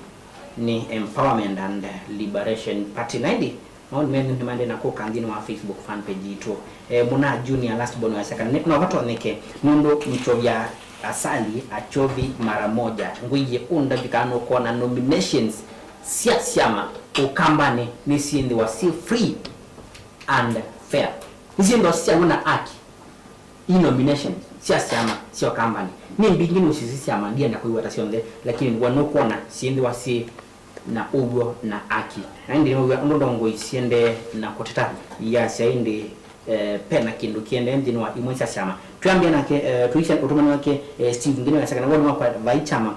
nĩ Empowerment and Liberation Party. Na ĩndĩ maũndũ menyu nĩmaendee na kũka nthĩnĩ wa Facebook fan page yitũ. Eh, mũna Junior Last Born wasya kana nĩ- no vatonyeke nũndũ mchovya asali achovi mara moja. Ngũie ũndavye kana nũkwona nominations sya syama Ũkambanĩ nĩsyĩthĩwa syĩ free and fair. Nĩsyĩthĩwa syĩ na haki. I nomination sya syama sya Ũkambanĩ nĩ mbingĩ nũsisĩ syama ndienda kũiweta syonthe, lakini we nũkwona syĩthĩwa syĩ na ũw'o na haki. Na ĩndĩ nĩw'a ũndũ ndongoi syendee na kũteta, iasya ĩndĩ, eh, pe na kĩndũ kĩendee nthĩnĩ wa imwe sya syama. Twĩambĩa nake, eh, tũisya ũtũmani wake, eh, Steve Ngini wasya kana woni wakwa vai kyama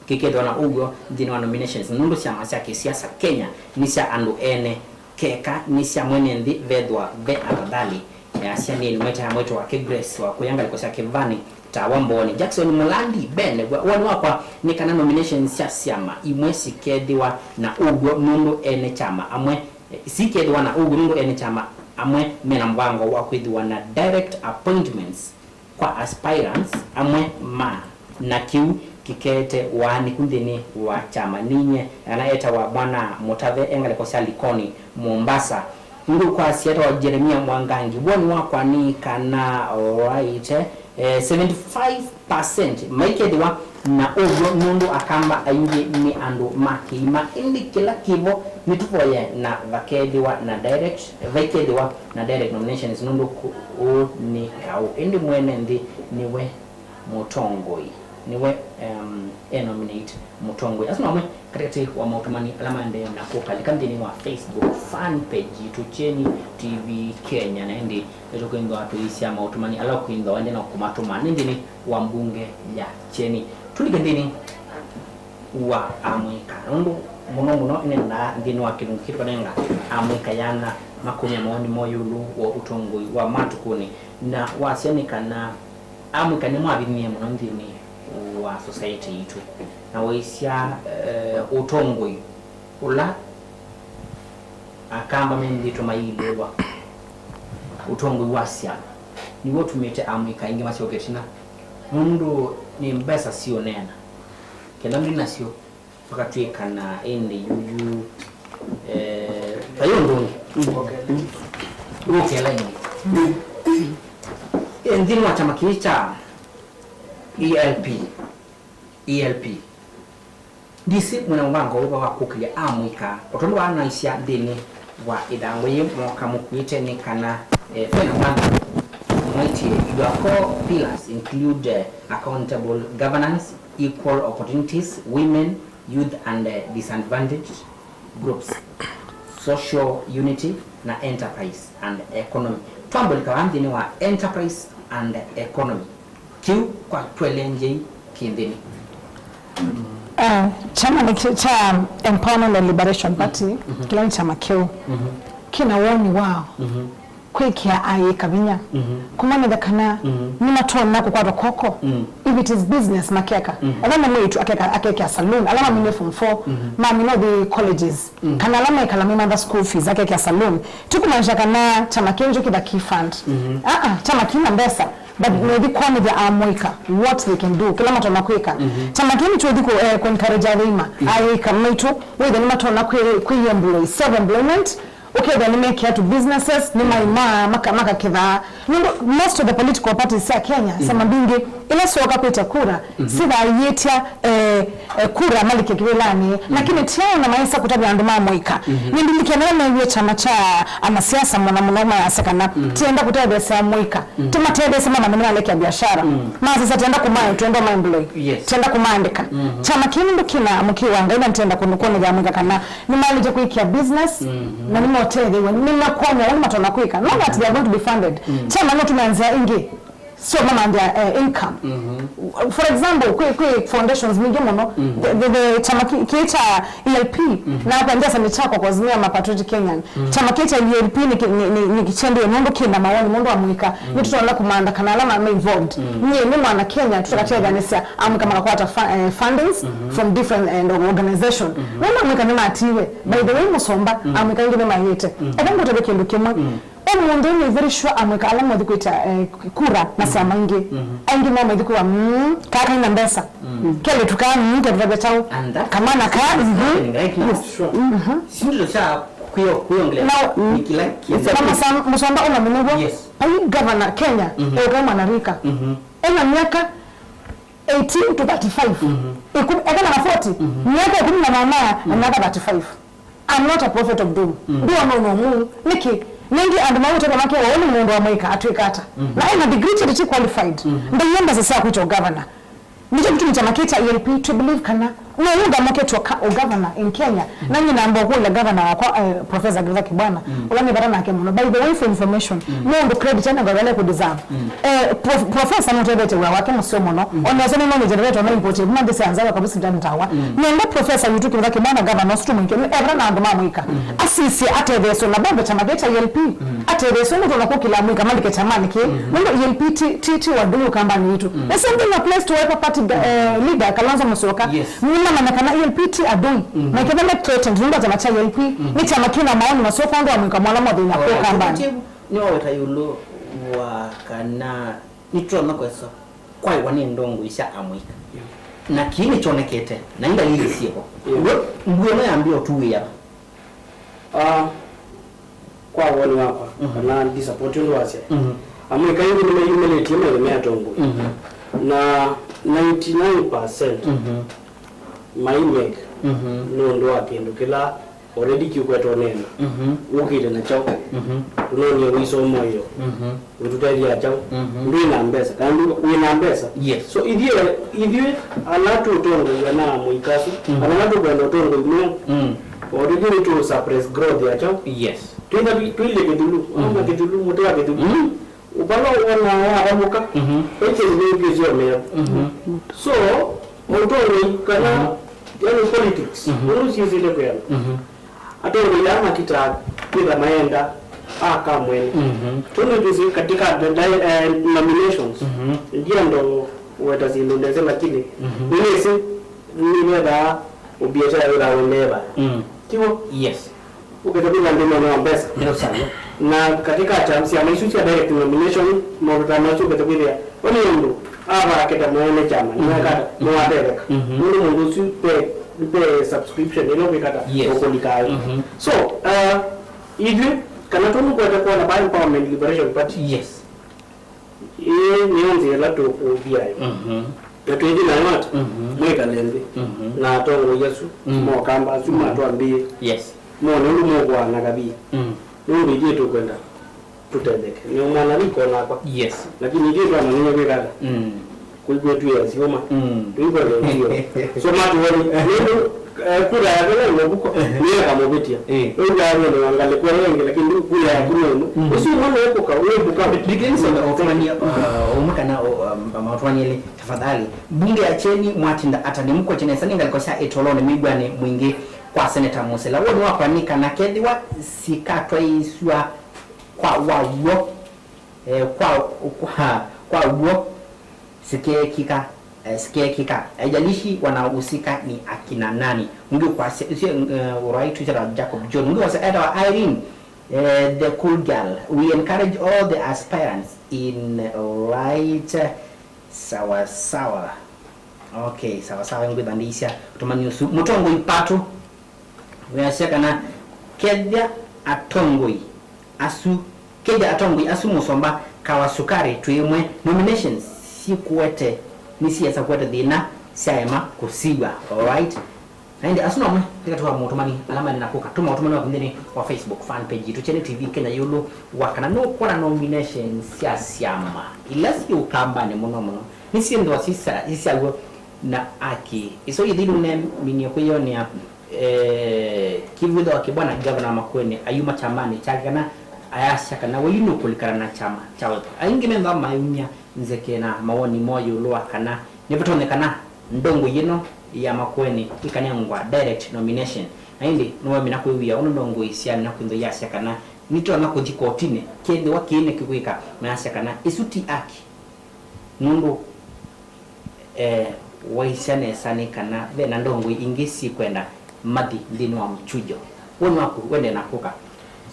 kĩkethĩwa na ũw'o nthĩnĩ wa nominations, nũndũ syama sya kĩsiasa Kenya nĩ sya andũ ene, keka nĩ sya mwene nthĩ vethĩwa ve afadhali. Easya nĩ mwete ya mwĩto wake Grace wa kũya ngalĩko sya kĩvani ta wa Mbooni. Jackson Mulandi, Ben, wa- woni wakwa nĩ kana nominations sya syama imwe sikethĩwa na ũw'o nũndũ ene kyama amwe, eh, sikethĩwa na ũw'o nũndũ ene kyama amwe mena mũvango wa kwĩthĩwa na direct appointments kwa aspirants amwe ma, na kĩu kĩkete waanĩku nthĩnĩ wa kyama. Ninyie, kana etawa Mwana Mũtave, e ngalĩko sya Likoni, Mombasa. Nũndũ kwasya etawa Jeremia Mwangangi. Woni wakwa nĩ kana, alright, eh, seventy five percent maikethĩwa na ũw'o nũndũ Akamba aingĩ nĩ andũ ma kĩima, ĩndĩ kĩla kĩvo nĩtũvoye na vakethĩwa na direct, vaikethĩwa na direct nominations nũndũ kũ- ũũ nĩ kaũ. Ĩndĩ mwene nthĩ nĩwe mũtongoi, nĩwe, em, e nominate mũtongoi. Asu no amwe katĩkatĩ wa maũtũmani ala maendee na kũkalĩka nthĩnĩ wa Facebook fan page yitũ Kyeni T V Kenya, na ĩndĩ nĩtũkwĩthĩwa tũisya maũtũmani ala ũkwĩthĩwa wende na kũmatũma nĩ nthĩnĩ wa mbunge ya Kyeni. Tũlike nthĩnĩ wa amũika, nũndũ mũno mũno nĩnendaa nthĩnĩ wa kĩlungu kĩtũ kanenga amũika yana makumya maoni moo ĩũlũ wa ũtongoi wa matukũnĩ, na wasya nĩ kana amũika nĩmwavinyie mũno nthĩnĩ wa society yitũ, na waisya, eh, ũtongoi ũla Akamba mendĩtwe maiilĩĩlwa, ũtongoi wa syama, nĩw'o ũtumĩte amũika aingĩ masyoka ĩtina, nũndũ nĩ mbesa siũneena. Kenda ndwĩ nasyo, vakatw'ĩka na ĩndĩ yuyu, eh, vai ũndũ ũngĩ. Wũkĩla ĩngĩ. Eh, nthĩnĩ wa kyama kĩĩ kya E L P, E L P, ndisĩ mwĩna mũvango wĩva wa kũkĩlya amũika, o tondũ wanaisya nthĩnĩ wa ĩthangũ yĩĩ mwoka mũkuĩte nĩ kana, eh, ve na mwana Maitye, your core pillars include, uh, accountable governance, equal opportunities, women, youth and, uh, disadvantaged groups, social unity, na enterprise and economy. Twambũlĩka vaa nthĩnĩ wa enterprise and economy. Kĩu kwa tũelengyei kĩnthĩnĩ. Uh, kyama nĩ kĩ- kya Empowerment and Liberation Party, kĩla nĩ kyama kĩu, kĩna woni wa kwĩkĩa aĩka vinya, kũmanyĩthya kana nĩmatonya kũkwatwa kw'oko, if it is business makeka. Ethĩwa nĩ mwĩĩtu akeka, akekĩa saloon, ala mamine form four, mamina ũthi colleges, kana ala mekala memantha school fees akekĩa saloon. Ti kũmaanisha kana kyama kĩu nĩkyo kĩtha kĩ fund. Aa, kyama kĩna mbesa, but nĩthi kwonethya amũika what they can do, kĩla matonya kwĩka. Kyama kĩu nĩkyo kĩthi kũ, eh, kũ encourage athĩima, aĩka maitũ, wĩthĩe nĩmatonya kwĩ, kwĩ employ, self employment, ũkethĩa nĩmekĩa tu businesses, nĩmaima, maka-, makakethaa. Nũndũ most of the political parties sya Kenya, syama mbingĩ, ila syoka kwĩtya kura, sithaĩĩtya, eh, eh, kura malike kĩvĩlanĩ, lakini tiaona maisa kũtavya andũ ma mũika. Nĩndilikanaa neewie kyama kya anasiasa mũno mũno mayasya kana tienda kũtetheesya mũika. Tũmatetheesye mamanye nĩmalekea biashara. Masasya tienda kũmae, twenda maemploy. Yes. Tienda kũmaandĩka. Kyama kĩu nĩndũ kĩna mũkĩĩ wa Ngai na nĩtenda kũnũkũnĩthya mũika kana nĩmalĩte kwĩkĩa business, na nĩmaũtetheew'a, nĩmakwonywa ũndũ matonya kwĩka. Not that they are going to be funded. Kyama no tũmea nzĩa ingĩ. So mamandĩa, eh, income. For example, kwĩ, kwĩ foundations mbingĩ mũno. The, the, the kyama kĩ, kĩ kya E L P, na kwa ndia sani chako kwa Azimio ya Mapatriotic Kenyan. Kyama kĩ kya E L P nĩ kĩ-, nĩ, nĩ, nĩ kĩkyendie nũndũ kĩna mawoni mũndũ wa mũika. Nĩtũtonya kũmantha kana ala ma, ma involved. Nyie nĩ mwana Kenya, tũtakatetheanĩsya amũika makakwata fa-, eh, fundings from different, eh, organization. Nũndũ amũika nĩmatiwe. By the way, mũsomba, amũika aingĩ nĩmaĩte. Eka ngũtavye kĩndũ kĩmwe. Ũmũnthĩ nĩ very sure amũika ala mothi kwĩtya, eh, kura na syama ingĩ. Aingĩ no maithi kwĩwa, mm, kaa kaina mbesa. Kelĩtu kaa, mm, ketũtavya kyaũ? And that's kamwana kaa, mm-hmm. Happening right now. Yes. Sure. Sindu sya kwĩo-, kwĩongelea. Now, mm, nĩ kĩla kĩndũ. Na mũsam-, mũsomba ũmanye nĩw'o. Yes. Ai governor Kenya, ũka mwanarika. Ena myaka eighteen to thirty-five. Ĩkũmi, ethĩwa na forty, myaka ĩkũmi na mũonaa na myaka thirty-five. I'm not a prophet of doom. Ndũona ũndũ mũu. Nĩkĩ? Nĩngĩ andũ maũtavya makewa, ũũ nĩ mũndũ wa mũika atwĩka ata? Na ena degree kyete ti qualified. Ndaienda sasa kwĩtwa governor. Nĩkyo kĩtumi kyama kĩ kya E L P, tũ believe kana no ũngamũke twoka ũgovernor in Kenya. Na nyie namba ũkũlya governor wakwa, eh, Professor Kithure Kibwana, ũla nĩ vata nake mũno. By the way, for information, no ũndũ credit ena ngavale kũ deserve. Eh, prof-, professor nũtethetie wĩa wake mũseo mũno. Ona ĩsene no nĩ generator na import kuma nthĩ sya nza yoka Business Town Tower. Nenda professor witũ Kithure Kibwana, governor ũsu tũmwĩkĩe, nĩ evata na andũ ma mũika. Asisye atetheeswe na bondo kyama kĩ kya E L P. Atetheeswe nũndũ ona kũkĩla mũika malike kyamanĩ kĩĩ. Nũndũ E L P ti, ti, ti wadui ũkambanĩ witũ. The same thing applies to Wiper Party, eh, leader Kalonzo Musyoka. Yes. Nĩmamanya kana E L P ti adui. Na ikethĩa me threatened nũndũ wa kyama kya E L P. Nĩ kyama kĩna maoni maseo kwa andũ ma mũika mwana mothe na kũkambanĩ. Nĩwaweta ĩũlũ wa kana nĩtũtonya kwesa kwaĩwa nĩ ndongoi sya amũika. Na kĩĩ nĩkyonekete, na indalili syĩvo. W'o, mbuo ĩno yambĩĩa ũtuĩĩa va? Ah, kwa woni wakwa, kana ndisapoti ũndũ wasya. Amũika aingĩ nĩmeyumĩlĩtye maithe me atongoi. Na ninety-nine percent maimake nũndũ wa kĩndũ kĩla already kĩũkwetwa ũneena. Ũkĩte na kyaũ? Tũnonie wĩsomoeo. Ũtũtethya kyaũ? Ndwĩ na mbesa. Kana ndwĩ, wĩ na mbesa? Yes. So, ithyĩ, ithyĩ ala tũtongoew'a na mũika asu, kana ala tũkwenda ũtongoi mweũ, already nĩtũ suppress growth ya kyaũ? Yes. Twĩtha twi-, twĩlye kĩthulu. Ona kĩthulu, mũtĩ wa kĩthulu. Ũvala wona wavalũka, ĩkĩndũ kĩu kĩsyomea. So, ũtongoi kana, yani politics, ũndũ syĩsĩte kwĩana. Atongoi aa makitaa kwĩtha maenda aka mwene. Tondũ twĩsĩ katika the di-, eh, nominations, ndienda weta syĩndũ ndese, lakini nĩnĩsĩ nĩvethaa ũbiashara wĩthaa ũendee vaya. Tiw'o? Yes. Ũkethĩa kwĩna nthĩnĩ wa mbesa. Ndio sana. Na katika cham-, syama isu sya direct nomination, maũndũ ta masu ũkethĩa kwĩthĩa, ũnĩ ũndũ avakĩta mwene kyama, nĩwekata, nĩwatetheka. Nũndũ mũndũ ũsu pe, pe subscription ĩla ũkwĩkata, yes, ũkũlika aĩ. So, uh, ithyĩ, kana tũnũkwete kuona by Empowerment Liberation Party. Yes. Ĩĩ nĩyo nzĩa ĩla tũkũvia yo. Na twĩthi nayo ata? Mwĩkale nthĩ na atongoi asu ma Ũkamba asu matwambĩĩe. Yes. Mone ũndũ mũkũaa na kavii. Nũndũ ithyĩ tũkwenda Tũtetheke. Nĩ mwana wiko nakwa. Yes. Lakini ithuĩ twamanyĩe kwĩka ata? Mm. Kũikwetwĩa syũma. Mm. Tũikwete ndio. So matuoni. Nĩndũ, eh, kura yake na nũkuko. Nĩye kamũvĩtia. Eh. Rĩu ndaamwene wangalĩkwa yenge, lakini rĩu kura yaku nũnũ. Mm. Ũsu mwana ũkũka, ũyũmbuka. Dikeni sona ũtũmania, uh, ũmwe kana, uh, um, maũtũmania elĩ, tafadhali. Mbunge ya Kyeni mwatinda ata nĩmũkwetye nesa nĩ ngalĩko sya ĩtolonĩ mĩw'anĩ mwingĩ kwa Seneta Mũsila? Woni wakwa nĩ kana kethĩwa sikatwaĩĩsw'a kwa waw'o, eh, kwa, kwa, kwa w'o sikeekĩka, eh, sikeekĩka. Haijalishi wanahusika ni akina nani. Ũngĩ ũkwasya, ũsio, eh, ũraitũ etawa Jacob John. Ũngĩ ũkwasya etawa Irene, eh, the cool girl. We encourage all the aspirants in right, eh, sawa sawa. Okay, sawa sawa, ngwĩtha ndĩisya ũtũmani ũsu. Mũtongoi Patũ. Weasya kana kethĩa atongoi asu, kethĩa atongoi asu Mũsomba, Kawa Sukari, Twĩmwe, nominations syĩkũete nĩsyĩesa kũete thĩna, syaema kũsiw'a. Alright. Na ĩndĩ asu nomwe, eka tũwa mũtũmani ala maĩ na kũka. Tũma ũtũmani waku nthĩnĩ wa Facebook fan page yitũ, Kyeni T V Kenya, ĩũlũ wa kana nũkwona nominations sya syama ila syĩ Ũkambanĩ mũno mũno nĩsyĩthĩwa syĩ sya, syĩ syaw'o na aki. Ĩso yĩthĩlu neminie kwĩyonea. Eh, kĩvw'ĩthwa kĩbwana gavana wa Makueni ayuma kyamanĩ kyake kana ayasya kana we yu nũkũlikana na kyama kya Wiper. Aingĩ methĩwa mayumya nzeke na mawoni moo ĩũlũ wa kana nĩvatonyekana ndongoi ĩno ya Makueni ĩkanengwa direct nomination. Na ĩndĩ nĩwamina kwĩw'ĩa ũndũ ndongoi syamina kwĩthwa iyasya kana nĩtonya kũthi kotinĩ kethĩwa kĩĩ nĩkĩkwĩka, mayasya kana ĩsu ti aki. Nũndũ, eh, waisya nesa nĩ kana ve na ndongoi ingĩ syĩkwenda mathi nthĩnĩ wa mũchujo. Woni waku wendee na kũka?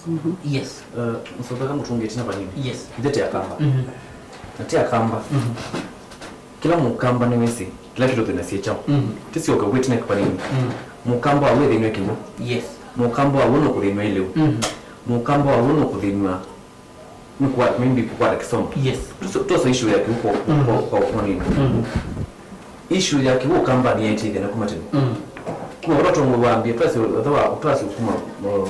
Mhm. Yes. Eh, Mũsomba, mũtũngĩte na vanini. Yes. Ithe ti Akamba. Mhm. Na ti Akamba. Mhm. Kĩla Mũkamba nĩwĩsĩ kĩla kĩtũthĩnasya kyaũ. Mhm. Tĩsyoke kwĩ tene vanini. Mhm. Mũkamba wa wĩthĩnw'e kĩw'ũ. Yes. Mũkamba wa w'o nũkũthĩnw'a ĩlĩu. Mhm. Mũkamba wa w'o nũkũthĩnw'a nĩ kwa, maybe kũkwata kĩsomo. Yes. Tuso, tuso issue ya kĩw'ũ kwa, mm, kwa, kwa, kwa nini? Mm. Issue ya kĩw'ũ Ũkambanĩ yaĩtye thĩna kuma tene. Mm. Kuma vala tongoi wambie, twasi, twasi kuma, uh,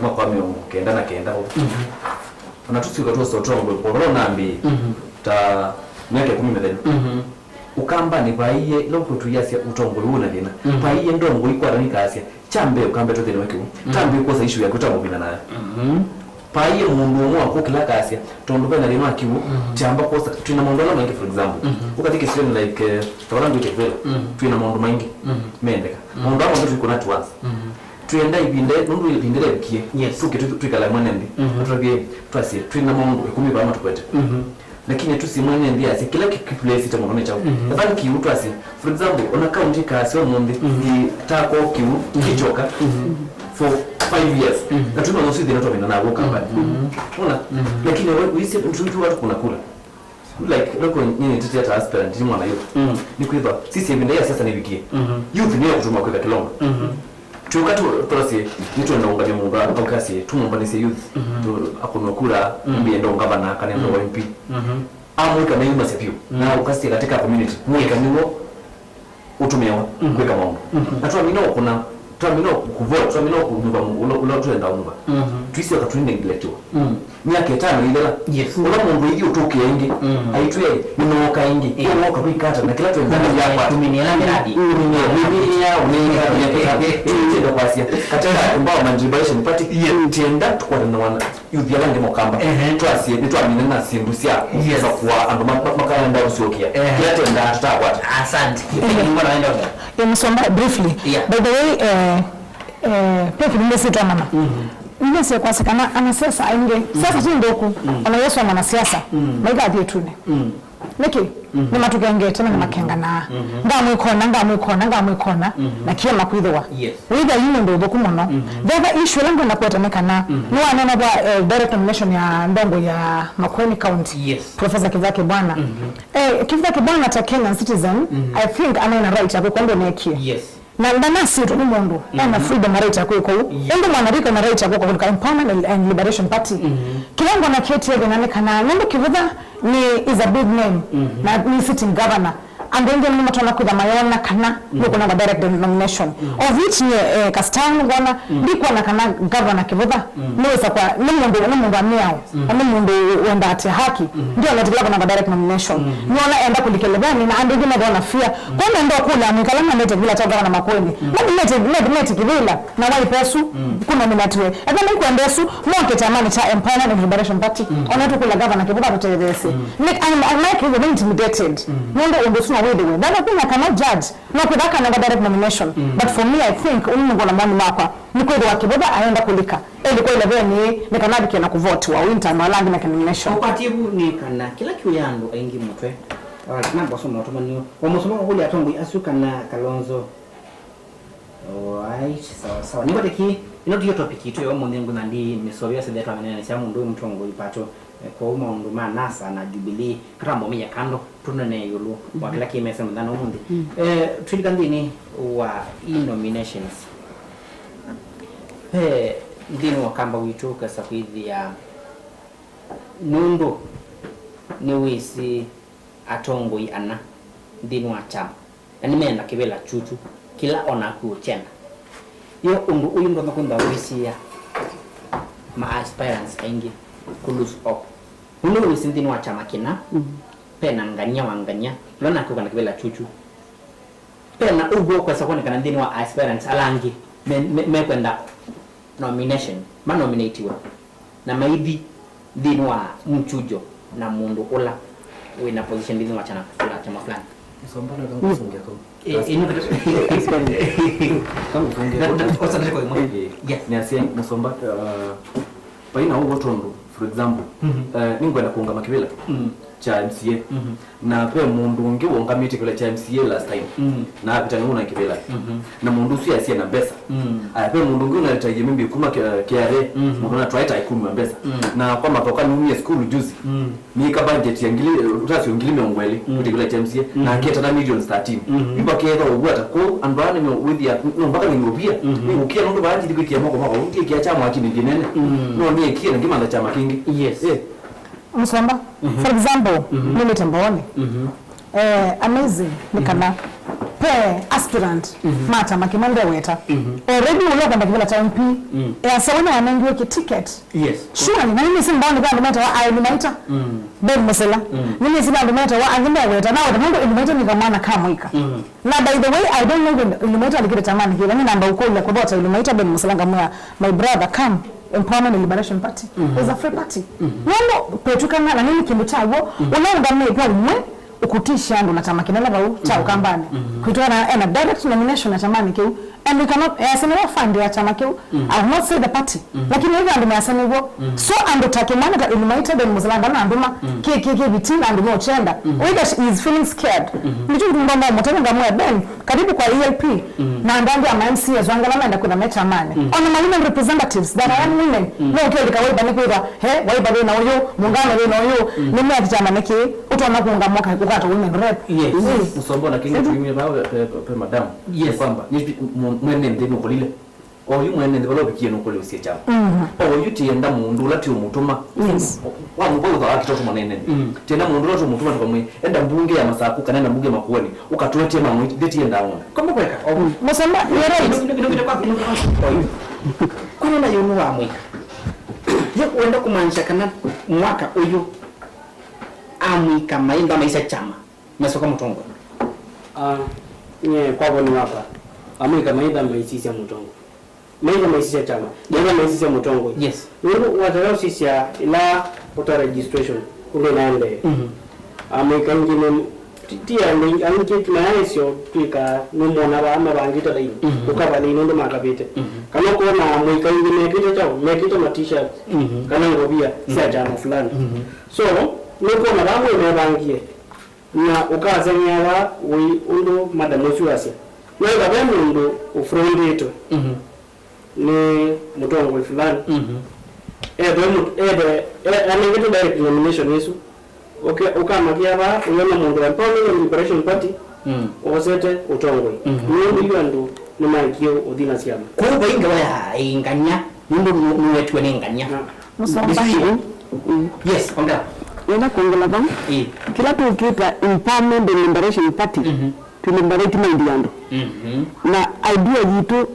mwaka wa mĩongo kenda na kenda. Mm-hmm. Ona tũsyoka tuso tongoi, kwa vala nambie, mm-hmm, ta myaka ĩkũmi mĩthelu. Mm-hmm. Ũkambanĩ vaiie, ĩla ũkwĩtũ yasya ũtongoi wĩ na thĩna. Mm-hmm. Vaiie ndongoi ikwata nĩkasya, kyambee Ũkamba tũthĩnwe kĩw'ũ. Mm-hmm. Tambee kwosa issue yaku, tambũvina nayo. Mm-hmm. Vaiie mũndũ ũmwe wa kũkĩla akasya, tondũ vena thĩna wa kĩw'ũ, mm-hmm, kyamba kwosa, twĩ na maũndũ ala maingĩ, for example. Mm-hmm. Ũkathi kĩsionĩ like, eh, ta vala ngwĩte Kĩvelo, mm-hmm, twĩ na maũndũ maingĩ, mm-hmm, mendeka. Mm-hmm. Maũndũ amwe tũikũna tuanza. Mm-hmm. Twĩenda ĩvinda, nũndũ ĩvinda ĩlevikie, yes, tũke tũ-, twĩkala mwana nthĩ. Mm-hmm. Atwavie, twasye, twĩ na maũndũ ĩkũmi vaa matũkwete. Mm-hmm. Lakini tũsimwe nĩ nthĩ yasya kĩla kĩpulesite mũno nĩ kyaũ. Mhm. Ethani kĩw'ũ twasye, for example, ona kaunti ĩkaasya ũmũnthĩ, mhm, ĩtakwa kĩw'ũ, mhm, kĩkyoka, mhm, for five years. Mhm. Na tũmanya ũsu thĩna twamina naw'o Ũkambanĩ. Mhm. Ona? Mhm. Lakini we, wĩsĩ, tũikiwa tũkũna kula. Like, loko nini tĩtia ta aspirant, nĩ mwana youth. Mhm. Nĩ kwĩthwa, sisi ĩvinda ya siasa nĩvikie. Mhm. Youth nĩyo kũtuma kwĩka kĩlongo. Mhm. Twĩũka tu-, twasye, nĩtwenda ũngamya mũndũ a-, aũke asye, tũmũmbanĩsye youth, mhm, tu-, akũnwe kura, mhm, maybe ende ũngavana, kana ende, mhm, M P. Mhm. Amwĩka meyumasya vyũ, mhm, na ũkasya katika community, mwĩka, yes, nĩw'o ũtũmĩawa, mhm, kwĩka maũndũ. Mhm. Na twamina ũkũna, twamina kũvote, twamina kũnyuva mũndũ ũla, ũla twenda ũnyuva. Mhm. Twisyoka tũineglectiwa. Mhm. Myaka ĩtano ĩthela. Yes. Ũla mũndũ aithi ũtũkĩa ĩngĩ, mm, aitwĩa, "Nĩnooka ĩngĩ." Eh. Ũũ wooka kwĩka ata na kĩla twendaa kyakwata? Kũminĩa ĩla mĩradi. Kũminĩa, kũminĩa, kũminĩa myaka ĩtano. Tũtienda kwasya, katika empowerment liberation party, yes, tienda tũkwatane na wana youth ala angĩ ma Ũkamba. Ehe. Twasye, nĩtwamina na syĩndũ sya, yes, kũsakũa andũ ma-, ma-, makaenda ũsyokia. Ehe. Kĩla twendaa tũtakwata. Asante. Mbona waenda ũthea? Eh, Mũsomba, briefly. Yeah. By the way, eh, eh, pe kĩndũ ndĩsĩ twamana. Mhm. Nĩnĩsĩ kwasya kana anasiasa aingĩ, siasa ti nthũku, mm, ona Yesu mwanasiasa, mm, maikathi ĩtunĩ. Mm. Nĩkĩ? Mm. Nĩmatũkengete na nĩmakenganaa. Mhm. Ngamwĩkona, ngamwĩkona, ngamwĩkona, mhm, na kĩema kwĩthĩwa. Yes. Wĩthĩa yu mũndũ ũthũku mũno. Mhm. The other issue ĩla ngwenda kũeta nĩ kana, mhm, nĩwanena kwa, eh, direct nomination ya ndongo ya Makueni County. Yes. Professor Kĩvutha Kĩbwana. Mhm. Eh, Kĩvutha Kĩbwana ta Kenyan citizen, mhm, I think anaĩ na right ya kwĩka ũndũ neekie. Yes. Na ndanasyĩtwa nĩ mũndũ, ena, mhm, freedom na right ya kwĩka ũu. Yes. Ĩndĩ mwanarika ena right ya kwĩka kũlika Empowerment and, and Liberation Party. Mhm. Kĩla ngona kĩetie thĩna nĩ kana nũndũ Kĩvutha nĩ, is a big name, mhm, na nĩ sitting governor. Andũ aingĩ nĩmatonya kwĩtha mayona kana nũkũnengwa direct nomination. Of which nyie, eh, Kasitau nĩngwona, ndikwona kana Governor Kĩvũtha nĩwĩsa kwa, nĩ mũndũ, nĩ mũndũ wa mĩao, na nĩ mũndũ wendaa ati haki. Ndiona tikila kũnengwa direct nomination. Nĩona enda kũlika ĩlevenĩ, na andũ aingĩ methĩwa na fear. Kwa nenda ũkũlya amwĩkala mamĩte kĩvĩla kya Governor Makueni. Mami mete, mete, mete kĩvĩla. Na waipa ĩsu, kũnominatiwe. Ethĩwa nĩkwenda ĩsu, moke kyamanĩ kya Empowerment and Liberation Party. Ona tũkũlya Governor Kĩvũtha atũtetheesye. Nĩ, I, I, my case, I'm intimidated. Nũndũ ũndũ ũsu no wĩthĩwe. Ndana kunya kana judge, no kwĩtha kana direct nomination. But for me, I think, ũndũ nĩngwona mawoni makwa, nĩ kwĩthĩwa Kĩvũtha aenda kũlika. Ĩndĩ kwa ĩlevenĩ, nĩ kana alike na kũvotiwa, wintano ala angĩ meke nomination. Ũkwatĩvu nĩ kana kĩla kĩũya andũ aingĩ mũtwe. Alright, namba ũsu no ũtũmanĩo. Wa mũsomo kũkũlya atongoi asu kana Kalonzo. Alright, sawa sawa. Nĩkwatĩki, ĩno tiyo topic itũ ya ũmũnthĩ, ngũna ndi mĩsovya sĩthĩa twameneanĩsya mũndũ wĩ mũtongoi patũ, eh, kwoou maũndũ ma NASA na Jubilee, katambomĩya kando, tũnene ĩũlũ wa kĩla kĩmese mũthenya ũmũnthĩ. Eh, twĩlika nthĩnĩ wa e-nominations. Ve nthĩnĩ wa kamba witũ kesa kwĩthĩa nũndũ nĩwĩsĩ atongoi ana nthĩnĩ wa kyama. Na nĩmeenda kĩvĩla kyutũ kĩla o naku ũkyenda. Yo ũndũ ũyũ ndwamba kwĩmba wĩsiĩa ma aspirants aingĩ kũ lose hope. Nũndũ wĩsĩ nthĩnĩ wa kyama kĩna, ve na ngany'a wa ngany'a, ũla naku ũkana kĩvĩla kyutũ. Ve na ũw'o ũkwesa kwonekana nthĩnĩ wa aspirants ala angĩ me, me, mekwenda nomination, manominatiwe, na maithi nthĩnĩ wa mchujo na mũndũ ũla wĩ na position nthĩnĩ wa kyama, kyama fulani. Mũsomba, no kangũsũngĩa kau. Eh, eh, no, kangũsũngĩa kau. Osa ndarĩko ĩmwe. Eh, yes. Nĩasya, Mũsomba, uh, vai na ũw'o tondũ, for example, eh, nĩngwenda kũũngama kĩvĩla kya M C A. Na ve mũndũ ũngĩ wongamĩte kĩvĩla kya M C A last time, na avĩta nĩwona kĩvĩla. Na mũndũ ũsu asie na mbesa. Aya, ve mũndũ ũngĩ ũnaretaie maybe kuma K-, K R A, mũndũ natwaĩta ĩkũmi wa mbesa. Na kwa mathoka nĩumie school juzi. Nĩka budget ya ngili, ũtasyo ngili mĩongo ĩlĩ, kũte kĩvĩla kya M C A, na aketana millions thirteen. Yu vakethwa ũw'o ata kũu, andũ aa nĩmewĩthĩa, no mpaka nĩmeũvia, nĩngũkia nũndũ vaa ndithi kwĩkĩa moko makwa, ndiĩkĩa kyama kĩnĩ kĩnene. No nĩekie na ngĩmantha kyama kĩngĩ. Yes. Eh. Mũsomba, for example, nĩmĩte Mbooni. Eh, amazing, nĩ kana pe aspirant ma kyama kĩmwe ndeweta. Already ũla ũkwenda kĩvĩla kya M P, easya we nĩwanengiwe kĩ ticket. Yes. Surely, na nĩnĩsĩ Mbooni ve andũ metawa a Elumaita. Ben Mũsila. Nĩnĩsĩ ve andũ metawa angĩ meweta, naweta nũndũ Elumaita nĩ kamwana ka mũika. Na by the way, I don't know even Elumaita alikĩte kyamanĩ kĩva, nĩ namba ũkũlya kũvota Elumaita, Ben Mũsila ngamwĩa, my brother, come, Empowerment and Liberation Party is a free party. Nũndũ petw'ĩkana, na nĩ kĩndũ kya w'o, ũla ũngamĩtwe ũmwe ũkũtisha andũ na kyama kĩnene vau kya Ũkambanĩ. Kwĩtwa ena, ena direct nomination na kyamanĩ kĩu, and we cannot, easya nĩwe fund ya kyama kĩu. I will not say the party. Lakini hivi andũ measya nĩw'o. So andũ ta kĩmwana ta Elumaita, Ben Mũsila ndanaandũma, kĩ, kĩ, kĩ viti na andũ meũkyenda. Either she is feeling scared. Nĩkyo ngũmba mũtene ngamwĩa, Ben, karibu kwa E L P. Na andũ angĩ ama M C As wangala menda kwĩtha me kyamanĩ. Ona ma women representatives, there are young women. No ũkĩlika Wiper nĩ kwĩtha, he, Wiper wĩna ũyũ, Muungano wĩna ũyũ, nĩ mea kyama nĩkĩ, ũtonya kũũngama ũkata women rep. Yes. Mũsomba, na kĩngĩ tuimie vau pe, pe, pe madam. Yes. Kwamba, nĩ mwe-, mwene nthĩ nũkũlile. Oyu mwene nthĩ vala ũvikie nũkũlĩusye kyama. Oyu tienda mũndũ ũla tiũmũtũma. Yes. Wa mũvau thawa kitotũma nene. Tienda mũndũ ũla tiũmũtũma tũkamwĩ, enda mbunge ya Masaku kana enda mbunge ya Makueni, ũkatũetie mano, ndĩtienda ng'ona. Koma kweka. Mũsomba, you're right. Oyu. Kwani na yũnũ wa mwĩka? Ye wenda kũmaanisha kana mwaka ũyũ amwĩka maimba maisha kyama? Mesoka mũtongoi. Ah, nye kwa woni wakwa, amwĩka maitha maisisya mũtongoi. Maitha maisisya kyama. Maitha maisisya mũtongoi. Yes. Nũndũ watara ũsisya ila voter registration ũndũ naendee. Amwĩka ingĩ nĩ ti, ti andũ aingĩ, aingĩ tũnayaĩsyo twĩka nũmona vaa mavangĩte laini. Ũkavale nũndũ makavĩte. Kana ũkona amwĩka ingĩ mekĩte kyaũ, mekĩte ma t-shirt kana ngovia sya kyama fulani. So, nũkwona vaa mwĩ mevangie. Na ũkaseng'ea va ũi ũndũ madam ũsu asya. Nĩwĩka ve mũndũ ũfraudĩtwe nĩ mũtongoi fulani. Ethwe mũ-, ethwe, e-, anengete direct nomination ĩsu. Ũke-, ũkamakĩa vaa, ũyona mũndũ wa Empowerment and Liberation Party osete ũtongoi. Nũndũ yu andũ nĩmaekie ũthi na syama. Kwoou vaingawa ya ĩngany'a, nũndũ nũ-, nũwetiwe nĩ ngany'a. Mũsomba. Yes, ongera. Wenda kwongela vau, ĩĩ, kĩla tũkĩta Empowerment and Liberation Party, mhm, tũ liberate mind ya andũ. Mhm. Na idea yitũ,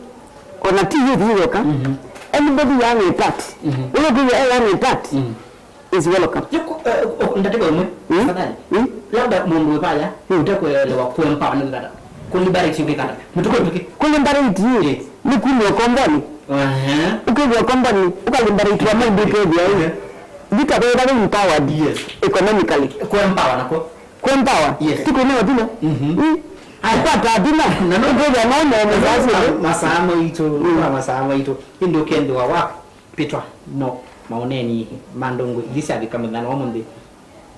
ona ti youth yu yoka, mhm, anybody young at heart, mhm, ũyũ kwĩw'a e young at heart, mhm, is welcome. Ndatĩka ĩmwe, mm, tafadhali. Mm. Labda mũndũ wĩ vaya, mm, ũtekwelewa kũempower nĩ kata, kũliberate nĩ kata. Mũtuko nduki. Kũliberate, ĩĩ, nĩ kumya ũkomboni. Ehe. Ũkĩw'a ũkomboni, ũkaliberate wa mũndũ ũkethĩa ĩ. Ehe. Vita wĩra wĩ empowered, yes, economically. Kũempower nako. Kũempower. Yes. Ti kũneo thimo. Mhm. Mm. Aya. Kwata thimo. Na no ũkethĩa no no mzasi. Masaa maitũ, mm, kwa masaa maitũ. Ĩndĩ ũkethĩwa wa pitwa mo maũneenĩ ma ndũngũ ithi syavika mũthenya wa ũmũnthĩ,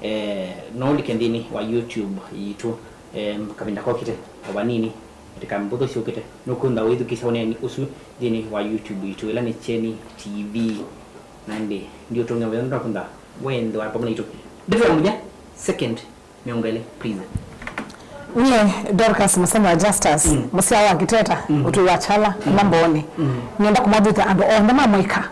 eh, no ũlike nthĩnĩ wa YouTube yitũ, eh, kavinda kokĩte o vanini, ndatĩka mbũthũ syũkĩte, nũkwĩthĩwa ũithukĩĩsya ũneeni ũsu nthĩnĩ wa YouTube yitũ, ĩla nĩ Kyeni T V. Na ĩndĩ ndiũtũngĩa mũthenya ndakũntha wendwa pamwe naitũ. Ndĩtwa mũthya, second mĩongo ĩlĩ, please. Niĩ Dorcas Mũsemo wa Justus, mm, mũsyaa wa Kiteta, mm, ũtũi wa Chala, mm, kuma Mbooni. Mm. Nĩenda kũmavĩthya andũ onthe ma mũika,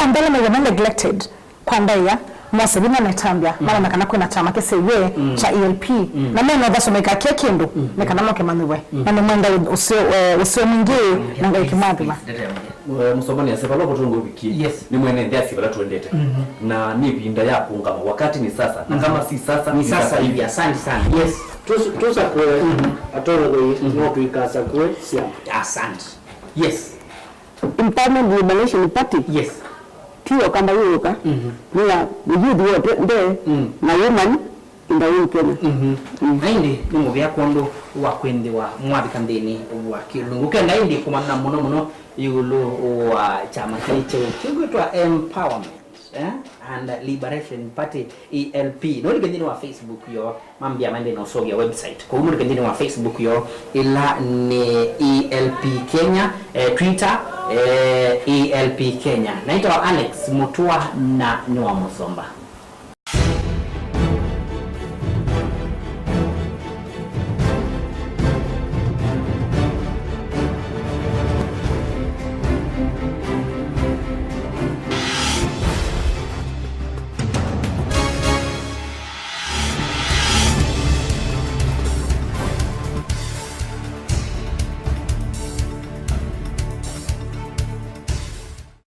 onthe ala mew'a me neglected kwa ndaĩa, mose vinya na ĩtambya, mm, mamanya kana kwĩna kyama kĩsew'e, mm, kya E L P, mm, na mena ũthasyo maikakie kĩndũ, mm, nĩ kana moke manyuwe. Mm. Na nĩmwenda ũseo, eh, ũseo mwingĩ, na Ngai kĩmathima. Ndete ya mũthya. Eh, mũsomani asya vala ũvũtũ ngũvikie, yes, nĩ mwene nthĩ asya vala tũendete. Mhm. Na nĩ ĩvinda ya kũũngama. Wakati ni sasa, na, mhm, kama si sasa, ni sasa hivi. Asante sana. Yes. Tus- tusakue, mhm, atongoi, mhm, no tuikasakue syama. Asante. Yes. Empowerment Liberation Party, yes, ti yo kamba yĩũka, mhm, nĩ ya youth yote nde, mm, na woman in the whole Kenya. Mhm. Mm. Na ĩndĩ nĩ mũvea kwondũ wa kwĩnthĩwa mwavika nthĩnĩ wa kĩlungu. Kenda ĩndĩ kũmanya mũno mũno ĩũlũ wa kyama kĩĩ kyeũ kĩkwĩtwa Empowerment, eh, and Liberation Party, E L P. Nũlike nthĩnĩ wa Facebook yoo, mambĩa maende na ũseũvya website. Kwoou mũlike nthĩnĩ wa Facebook yoo, ĩla nĩ E L P Kenya, eh, Twitter, eh, E L P Kenya. Naĩtawa Alex Mũtũa na nĩ wa Mũsomba.